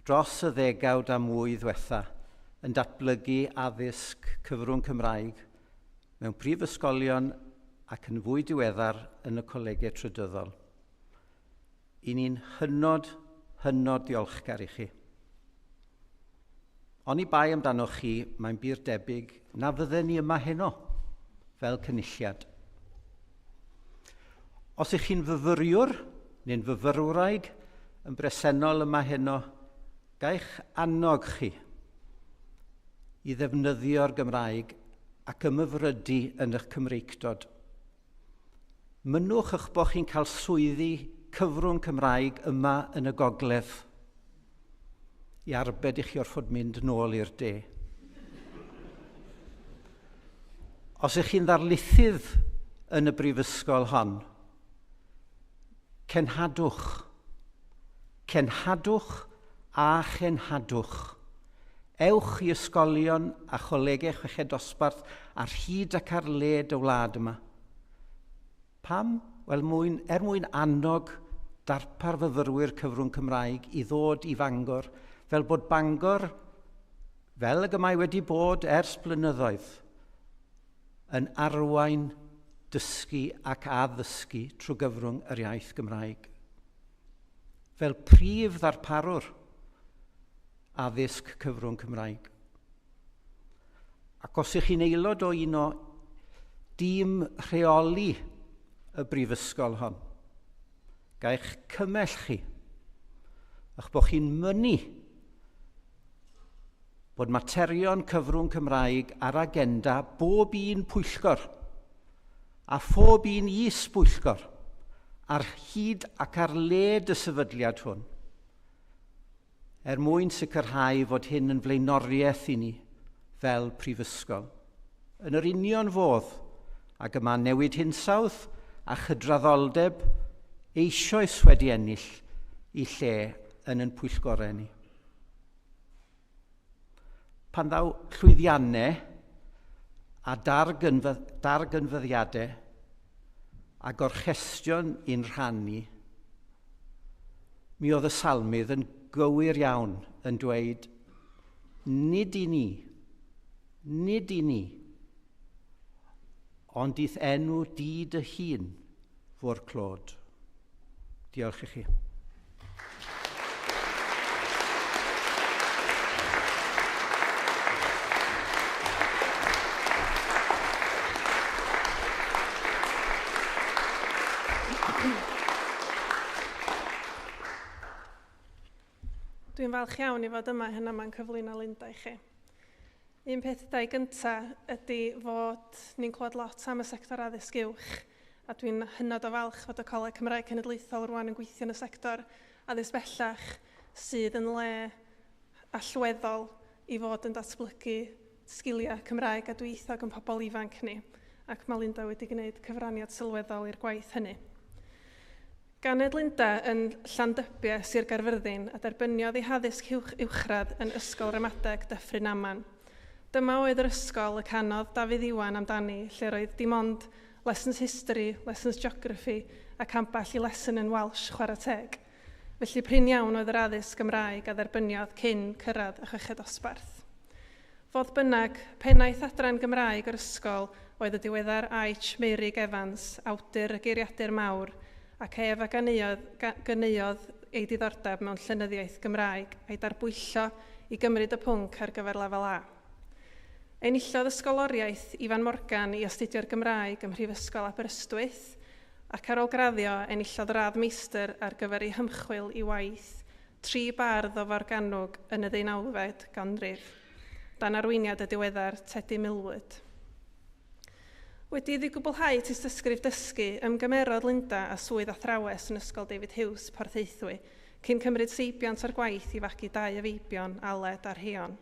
dros y ddegawd a mwy ddwetha yn datblygu addysg cyfrwng Cymraeg mewn prifysgolion ac yn fwy diweddar yn y colegau trydyddol. I ni'n hynod, hynod diolchgar i chi. Oni bai amdanoch chi, mae'n bur debyg na fydden ni yma heno fel cynulliad. Os ych chi'n fyfyriwr neu'n fyfyrwraig yn bresennol yma heno, gaich annog chi i ddefnyddio'r Gymraeg ac ymhyfrydu yn eich Cymreictod. Mynnwch eich bod chi'n cael swyddi cyfrwng Cymraeg yma yn y gogledd i arbed i chi orfod mynd nôl i'r de. Os ych chi'n ddarlithydd yn y brifysgol hon, cenhadwch, cenhadwch a chenhadwch. Ewch i ysgolion a cholegau chweched dosbarth ar hyd ac ar led y wlad yma. Pam? Wel, mwyn, er mwyn annog darpar fyfyrwyr cyfrwng Cymraeg i ddod i Fangor, fel bod Bangor, fel ag y mae wedi bod ers blynyddoedd, yn arwain dysgu ac addysgu trwy gyfrwng yr iaith Gymraeg. Fel prif ddarparwr addysg cyfrwng Cymraeg. Ac os ych chi'n aelod o un o dîm rheoli y brifysgol hon, gaich cymell chi, a'ch bod chi'n mynnu bod materion cyfrwng Cymraeg ar agenda bob un pwyllgor a phob un is-bwyllgor ar hyd ac ar led y sefydliad hwn, er mwyn sicrhau fod hyn yn flaenoriaeth i ni fel prifysgol. Yn yr union fodd ag y mae newid hinsawdd a chydraddoldeb eisoes wedi ennill i lle yn ein pwyllgorau ni. Pan ddaw llwyddiannau a darganfyddiadau a gorchestion i'n rhan ni, mi oedd y salmydd yn gywir iawn yn dweud, nid i ni, nid i ni, ond i'th enw di dy hun fo'r clod. Diolch i chi. Dwi'n falch iawn i fod yma hyn yma'n cyflwyno Linda i chi. Un peth dau gyntaf ydy fod ni'n clywed lot am y sector addysg uwch, a dwi'n hynod o falch fod y Coleg Cymraeg Cenedlaethol rwan yn gweithio yn y sector addysg bellach sydd yn le allweddol i fod yn datblygu sgiliau Cymraeg a dwyieithog yn pobl ifanc ni, ac mae Linda wedi gwneud cyfraniad sylweddol i'r gwaith hynny. Ganed Linda yn Llandybie, Sir Gaerfyrddin, a derbyniodd ei haddysg uwchradd yn Ysgol Ramadeg Dyffryn Aman. Dyma oedd yr ysgol y canodd Dafydd Iwan amdani, lle roedd dim ond lessons history, lessons geography ac ambell i lesson yn Welsh chwarae teg. Felly prin iawn oedd yr addysg Gymraeg a dderbyniodd cyn cyrraedd y chweched dosbarth. Fodd bynnag, pennaeth adran Gymraeg yr ysgol oedd y diweddar H. Meurig Evans, awdur y geiriadur mawr, ac ef a gyneuodd ei diddordeb mewn llenyddiaeth Gymraeg a'i darbwyllo i gymryd y pwnc ar gyfer lefel A. Enillodd ysgoloriaeth Ifan Morgan i astudio'r Gymraeg ym Mhrifysgol Aberystwyth, ac ar ôl graddio enillodd radd meistr ar gyfer ei hymchwil i waith tri bardd o Forgannwg yn y ddeunawfed ganrif, dan arweiniad y diweddar Tedi Millward. Wedi iddi gwblhau tystysgrif dysgu, ymgymerodd Linda â swydd athrawes yn Ysgol David Hughes, Porthaethwy, cyn cymryd seibiant o'r gwaith i fagu dau o feibion, Aled a Rheon.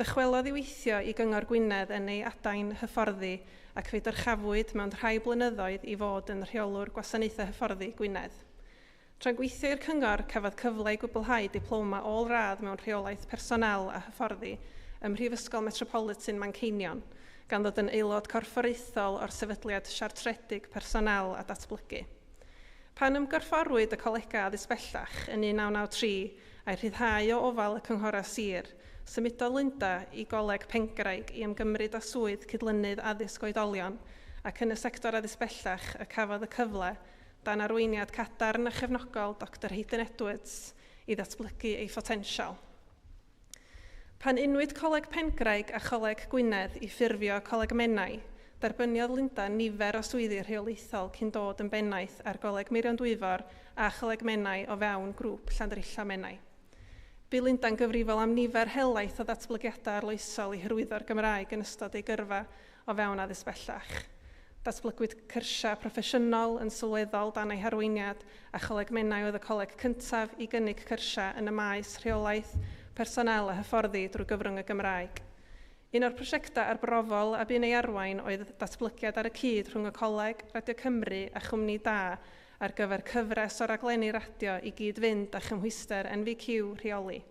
Dychwelodd i weithio i Gyngor Gwynedd yn ei adain hyfforddi ac fe dyrchafwyd mewn rhai blynyddoedd i fod yn rheolwr gwasanaethau hyfforddi Gwynedd. Tra'n gweithio i'r cyngor, cafodd cyfle i gwblhau diploma ôl-radd mewn rheolaeth personel a hyfforddi ym Mhrifysgol Metropolitan Manceinion, gan ddod yn aelod corfforaethol o'r sefydliad siartredig personel a datblygu. Pan ymgorfforwyd y colegau addysg bellach yn 1993 a'i rhyddhau o ofal y cynghorau sir, symudodd Linda i Goleg Pengraig i ymgymryd â swydd cydlynydd addysg oedolion, ac yn y sector addysg bellach y cafodd y cyfle, dan arweiniad cadarn a chefnogol Dr Hayden Edwards, i ddatblygu ei photensial. Pan unwyd Coleg Pengraig a Choleg Gwynedd i ffurfio Coleg Menai, derbyniodd Linda nifer o swyddi rheolaethol cyn dod yn bennaeth ar Goleg Meirion Dwyfor a Choleg Menai o fewn grŵp Llandrillo Menai. Bu Linda'n gyfrifol am nifer helaeth o ddatblygiadau arloesol i hyrwyddo'r Gymraeg yn ystod ei gyrfa o fewn addysg bellach. Datblygwyd cyrsiau proffesiynol yn sylweddol dan ei harweiniad, a Choleg Menai oedd y coleg cyntaf i gynnig cyrsiau yn y maes rheolaeth, personel a hyfforddi drwy gyfrwng y Gymraeg. Un o'r prosiectau arbrofol a bu'n ei arwain oedd datblygiad ar y cyd rhwng y Coleg, Radio Cymru a Chwmni Da ar gyfer cyfres o raglenni radio i gyd-fynd â chymhwyster NVQ rheoli.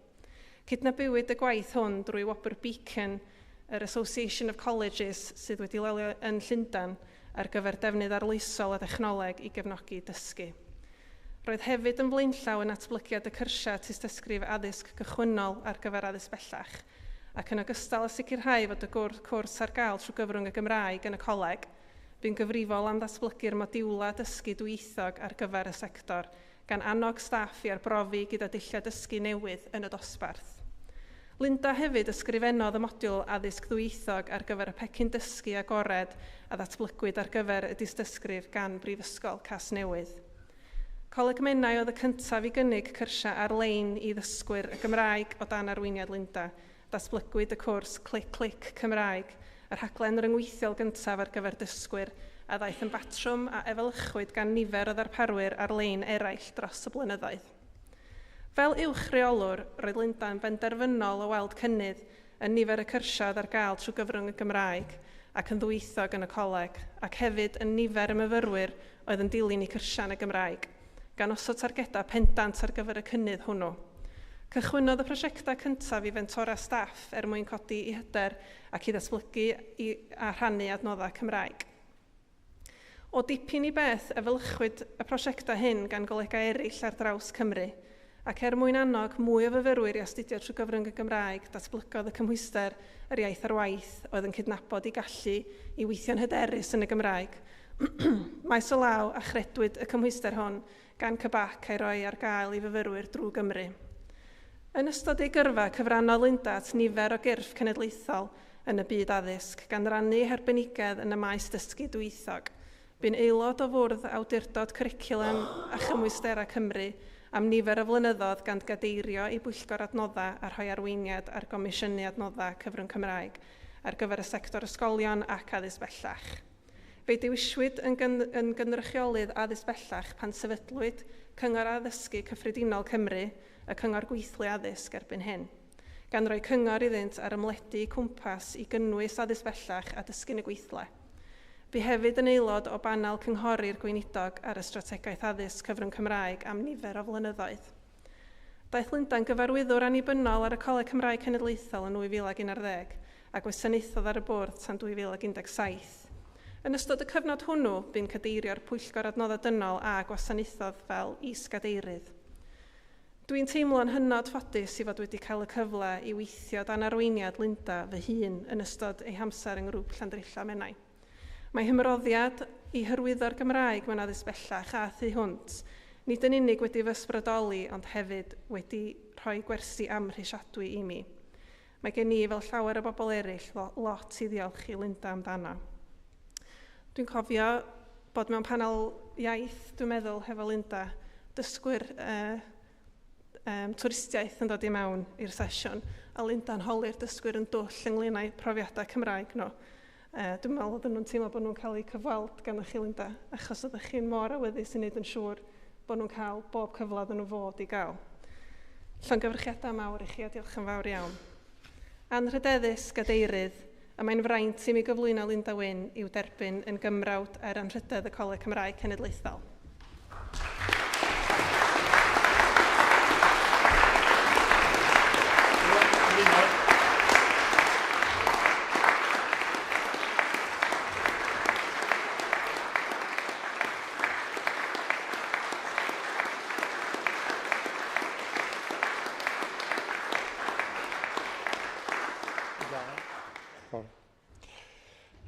Cydnabuwyd y gwaith hwn drwy wobr Beacon, yr Association of Colleges sydd wedi leolio yn Llundain, ar gyfer defnydd arloesol a dechnoleg i gefnogi dysgu. Roedd hefyd yn flaenllaw yn natblygiad y cyrsiau tystysgrif addysg gychwynnol ar gyfer addysg bellach, ac yn ogystal â sicrhau fod y cwrs ar gael trwy gyfrwng y Gymraeg yn y coleg, bu'n gyfrifol am ddatblygu'r modiwla dysgu dwyieithog ar gyfer y sector, gan annog staff i arbrofi gyda dulliau dysgu newydd yn y dosbarth. Linda hefyd ysgrifennodd y modiwl addysg ddwyieithog ar gyfer y pecyn dysgu agored a ddatblygwyd ar gyfer y dystysgrif gan Brifysgol Casnewydd. Coleg Menai oedd y cyntaf i gynnig cyrsiau ar-lein i ddysgwyr y Gymraeg o dan arweiniad Linda, datblygwyd y cwrs Clic Clic Cymraeg, y rhaglen ryngweithiol gyntaf ar gyfer dysgwyr a ddaeth yn batrwm a efelychwyd gan nifer o ddarparwyr ar-lein eraill dros y blynyddoedd. Fel uwch reolwr, roedd Linda yn benderfynol o weld cynnydd yn nifer y cyrsiau oedd ar gael trwy gyfrwng y Gymraeg ac yn ddwyieithog yn y coleg, ac hefyd yn nifer y myfyrwyr oedd yn dilyn eu cyrsiau yn y Gymraeg, gan osod targedau pendant ar gyfer y cynnydd hwnnw. Cychwynnodd y prosiectau cyntaf i fentora staff er mwyn codi eu hyder ac i ddatblygu a rhannu adnoddau Cymraeg. O dipyn i beth, efelychwyd y prosiectau hyn gan golegau eraill ar draws Cymru, ac er mwyn annog mwy o fyfyrwyr i astudio trwy gyfrwng y Gymraeg, datblygodd y cymhwyster yr iaith ar waith oedd yn cydnabod eu gallu i weithio'n hyderus yn y Gymraeg. Maes o law achredwyd y cymhwyster hwn gan CBAC a'i roi ar gael i fyfyrwyr drwy Gymru. Yn ystod ei gyrfa, cyfrannodd Linda at nifer o gyrff cenedlaethol yn y byd addysg, gan rannu ei harbenigedd yn y maes dysgu dwyieithog. Bu'n aelod o fwrdd Awdurdod Cwricwlwm a Chymwysterau Cymru am nifer o flynyddoedd gan gadeirio ei bwyllgor adnoddau a rhoi arweiniad ar gomisiynu adnoddau cyfrwng Cymraeg ar gyfer y sector ysgolion ac addysg bellach. Fe'i dewiswyd yn gynrychiolydd addysg bellach pan sefydlwyd Cyngor Addysgu Cyffredinol Cymru, y Cyngor Gweithlu Addysg erbyn hyn, gan roi cyngor iddynt ar ymledu cwmpas i gynnwys addysg bellach a dysgu yn y gweithle. Bu hefyd yn aelod o banel cynghori'r gweinidog ar y strategaeth addysg cyfrwng Cymraeg am nifer o flynyddoedd. Daeth Linda'n gyfarwyddwr annibynnol ar y Coleg Cymraeg Cenedlaethol yn 2011 a gwasanaethodd ar y bwrdd tan 2017. Yn ystod y cyfnod hwnnw, bu'n cadeirio'r Pwyllgor Adnoddau Dynol a gwasanaethodd fel is-gadeirydd. Dwi'n teimlo'n hynod ffodus i fod wedi cael y cyfle i weithio dan arweiniad Linda fy hun yn ystod ei hamser yng ngrŵp Llandrillo Menai. Mae hymroddiad i hyrwyddo'r Gymraeg mewn addysg bellach a thu hwnt, nid yn unig wedi fy ysbrydoli, ond hefyd wedi rhoi gwersi amhrisiadwy i mi. Mae gen i, fel llawer o bobl eraill, lot i ddiolch i Linda amdano. Dwi'n cofio bod mewn panel iaith, dwi'n meddwl, hefo Linda, dysgwyr twristiaeth yn dod i mewn i'r sesiwn, a Linda'n holi'r dysgwyr yn dwll ynglyn â'u profiadau Cymraeg nhw. Dwi'n meddwl oedden nhw'n teimlo bod nhw'n cael eu cyfweld gan chi, Linda, achos oeddech chi'n mor awyddus i wneud yn siŵr bod nhw'n cael bob cyfle oedden nhw fod i gael. Llongyfarchiadau mawr i chi a diolch yn fawr iawn. Anrhydeddus gadeirydd, a mae'n fraint i mi gyflwyno Linda Wyn i'w derbyn yn gymrawd er anrhydedd y Coleg Cymraeg Cenedlaethol.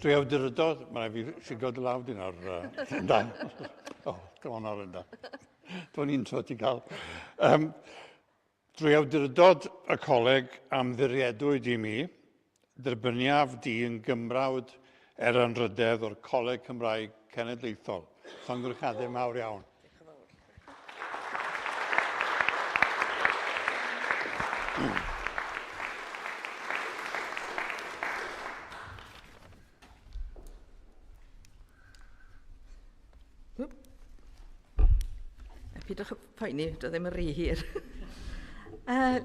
Dwi awdurdod, mae'n rhaid fi siglo dy law di nawr, Linda. Oh, come on nawr, Linda. Dwi'n un tro ti gael. Drwy awdurdod y coleg am ddiriedwyd i mi, derbyniaf di yn gymrawd er anrhydedd o'r Coleg Cymraeg Cenedlaethol. Llongyfarchiadau mawr iawn. Pidwch poeni, dwi ddim yn rhy hir.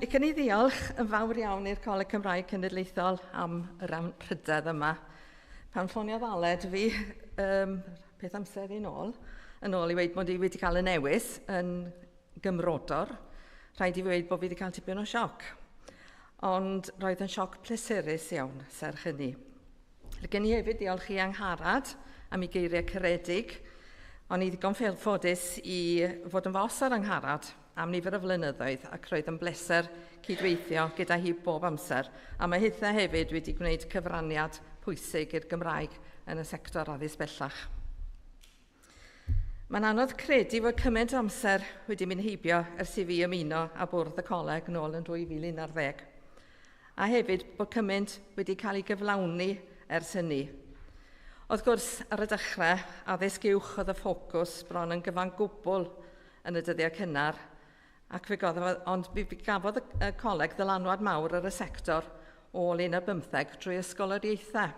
Licen i ddiolch yn fawr iawn i'r Coleg Cymraeg Cenedlaethol am yr anrhydedd yma. Pan ffoniodd Aled fi peth amser yn ôl i weud mod i wedi cael y newis yn gymrodor, rhaid i fi weud bod fi wedi cael tipyn o sioc. Ond roedd yn sioc pleserus iawn, serch hynny. Licen i hefyd diolch i Angharad am ei geiriau caredig. O'n i ddigon ffodus i fod yn fos ar Angharad am nifer o flynyddoedd ac roedd yn bleser cydweithio gyda hi bob amser. A mae hitha hefyd wedi gwneud cyfraniad pwysig i'r Gymraeg yn y sector addysg bellach. Mae'n anodd credu fod cymaint o amser wedi mynd heibio ers i fi ymuno â bwrdd y coleg nôl yn 2011. A hefyd bod cymaint wedi cael ei gyflawni ers hynny. Wrth gwrs, ar y dechrau, addysg uwch oedd y ffocws bron yn gyfan gwbl yn y dyddiau cynnar, ac fe gafodd, ond fe gafodd y coleg ddylanwad mawr ar y sector ôl 15 trwy ysgoloriaethau.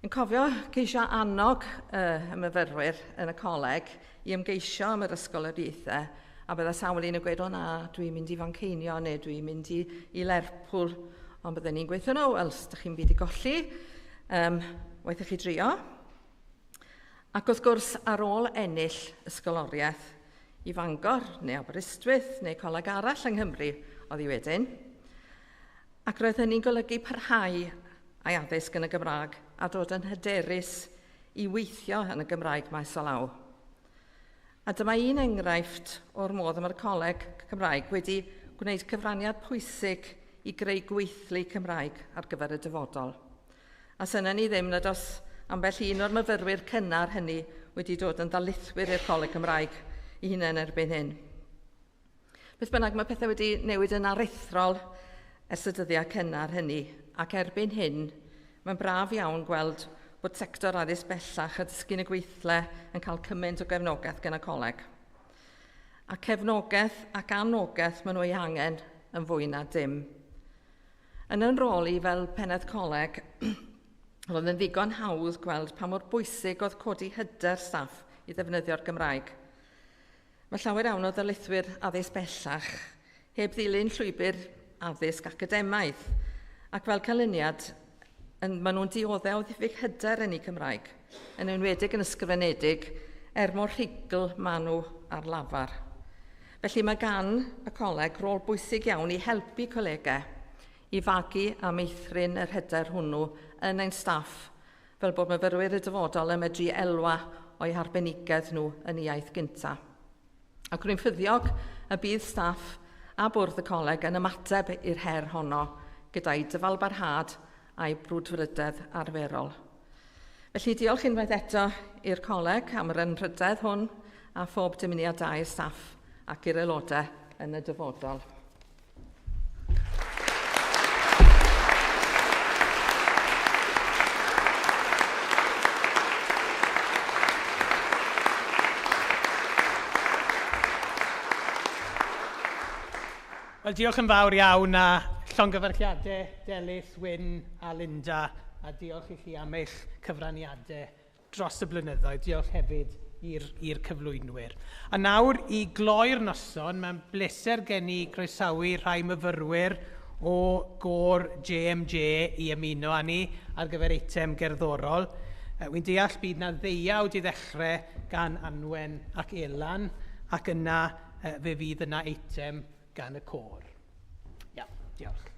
Yn cofio ceisio annog y myfyrwyr yn y coleg i ymgeisio am yr ysgoloriaethau, a bydde sawl un yn gweud, o na, dwi'n mynd i Fanceinion neu dwi'n mynd i Lerpwl, ond bydden ni'n gweithio nhw, wel, os ydych chi'n byd i golli, waeth i chi drio. Ac wrth gwrs, ar ôl ennill ysgoloriaeth i Fangor neu Aberystwyth neu coleg arall yng Nghymru oedd hi wedyn, ac roedd hynny'n golygu parhau a'i addysg yn y Gymraeg a dod yn hyderus i weithio yn y Gymraeg maes o law. A dyma un enghraifft o'r modd y mae'r Coleg Cymraeg wedi gwneud cyfraniad pwysig i greu gweithlu Cymraeg ar gyfer y dyfodol. A syna ni ddim nad os ambell un o'r myfyrwyr cynnar hynny wedi dod yn ddarlithwyr i'r Coleg Cymraeg i hunain erbyn hyn. Beth bynnag, mae pethau wedi newid yn aruthrol ers y dyddiau cynnar hynny, ac erbyn hyn, mae'n braf iawn gweld bod sector addysg bellach a dysgu yn y gweithle yn cael cymaint o gefnogaeth gan y coleg. A cefnogaeth ac anogaeth maen nhw ei angen yn fwy na dim. Yn yn rôl i fel pennaeth coleg, roedd yn ddigon hawdd gweld pa mor bwysig oedd codi hyder staff i ddefnyddio'r Gymraeg. Mae llawer iawn o ddarlithwyr addysg bellach heb ddilyn llwybr addysg academaidd, ac fel canlyniad, maen nhw'n dioddef o ddiffyg hyder yn eu Cymraeg, yn enwedig yn ysgrifenedig, er mor rhugl maen nhw ar lafar. Felly mae gan y coleg rôl bwysig iawn i helpu colegau i fagu a meithrin yr hyder hwnnw yn ein staff, fel bod myfyrwyr y dyfodol yn medru elwa o'u harbenigedd nhw yn iaith gyntaf. Ac rwy'n ffyddiog y bydd staff a bwrdd y coleg yn ymateb i'r her honno gyda'i dyfalbarhad a'i brwdfrydedd arferol. Felly diolch unwaith eto i'r coleg am yr anrhydedd hwn a phob dymuniad da i'r staff ac i'r aelodau yn y dyfodol. Wel, diolch yn fawr iawn a llongyfarchiadau Delyth, Wyn a Linda, a diolch i chi am eich cyfraniadau dros y blynyddoedd. Diolch hefyd i'r cyflwynwyr. A nawr i gloi'r noson, mae'n bleser gen i groesawu rhai myfyrwyr o gôr JMJ i ymuno â ni ar gyfer eitem gerddorol. Wy'n deall bydd na ddeuawd i ddechrau gan Anwen ac Elan, ac yna fe fydd yna eitem gan y côr. Iawn, diolch.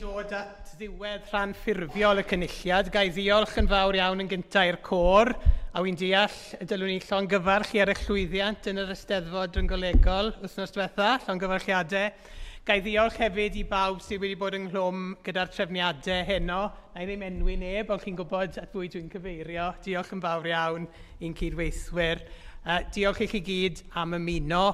Dod at ddiwedd rhan ffurfiol y cynulliad. Ga i ddiolch yn fawr iawn yn gyntaf i'r côr, a wy'n deall y dylwn ni llongyfarch i ar eich llwyddiant yn yr Eisteddfod Ryngolegol wythnos diwetha, llongyfarchiadau. Ga i ddiolch hefyd i bawb sydd wedi bod ynghlwm gyda'r trefniadau heno. Na i ddim enwi neb, ond chi'n gwybod at bwy dwi'n cyfeirio. Diolch yn fawr iawn i'n cydweithwyr. Diolch i chi gyd am ymuno.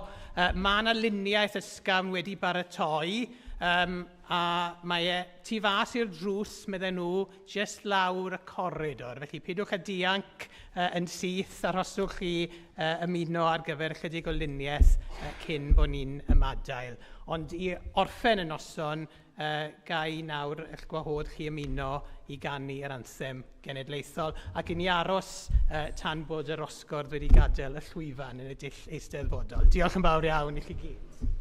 Mae yna luniaeth ysgafn wedi baratoi, a mae e tu fas i'r drws, medden nhw, jyst lawr y coridor. Felly pidwch â dianc yn syth, arhoswch chi ymuno ar gyfer ychydig o luniaeth cyn bod ni'n ymadael. Ond i orffen y noson, ga i nawr eich gwahodd chi ymuno i ganu yr anthem genedlaethol ac i ni aros tan bod yr osgordd wedi gadael y llwyfan yn y dull eisteddfodol. Diolch yn fawr iawn i chi gyd.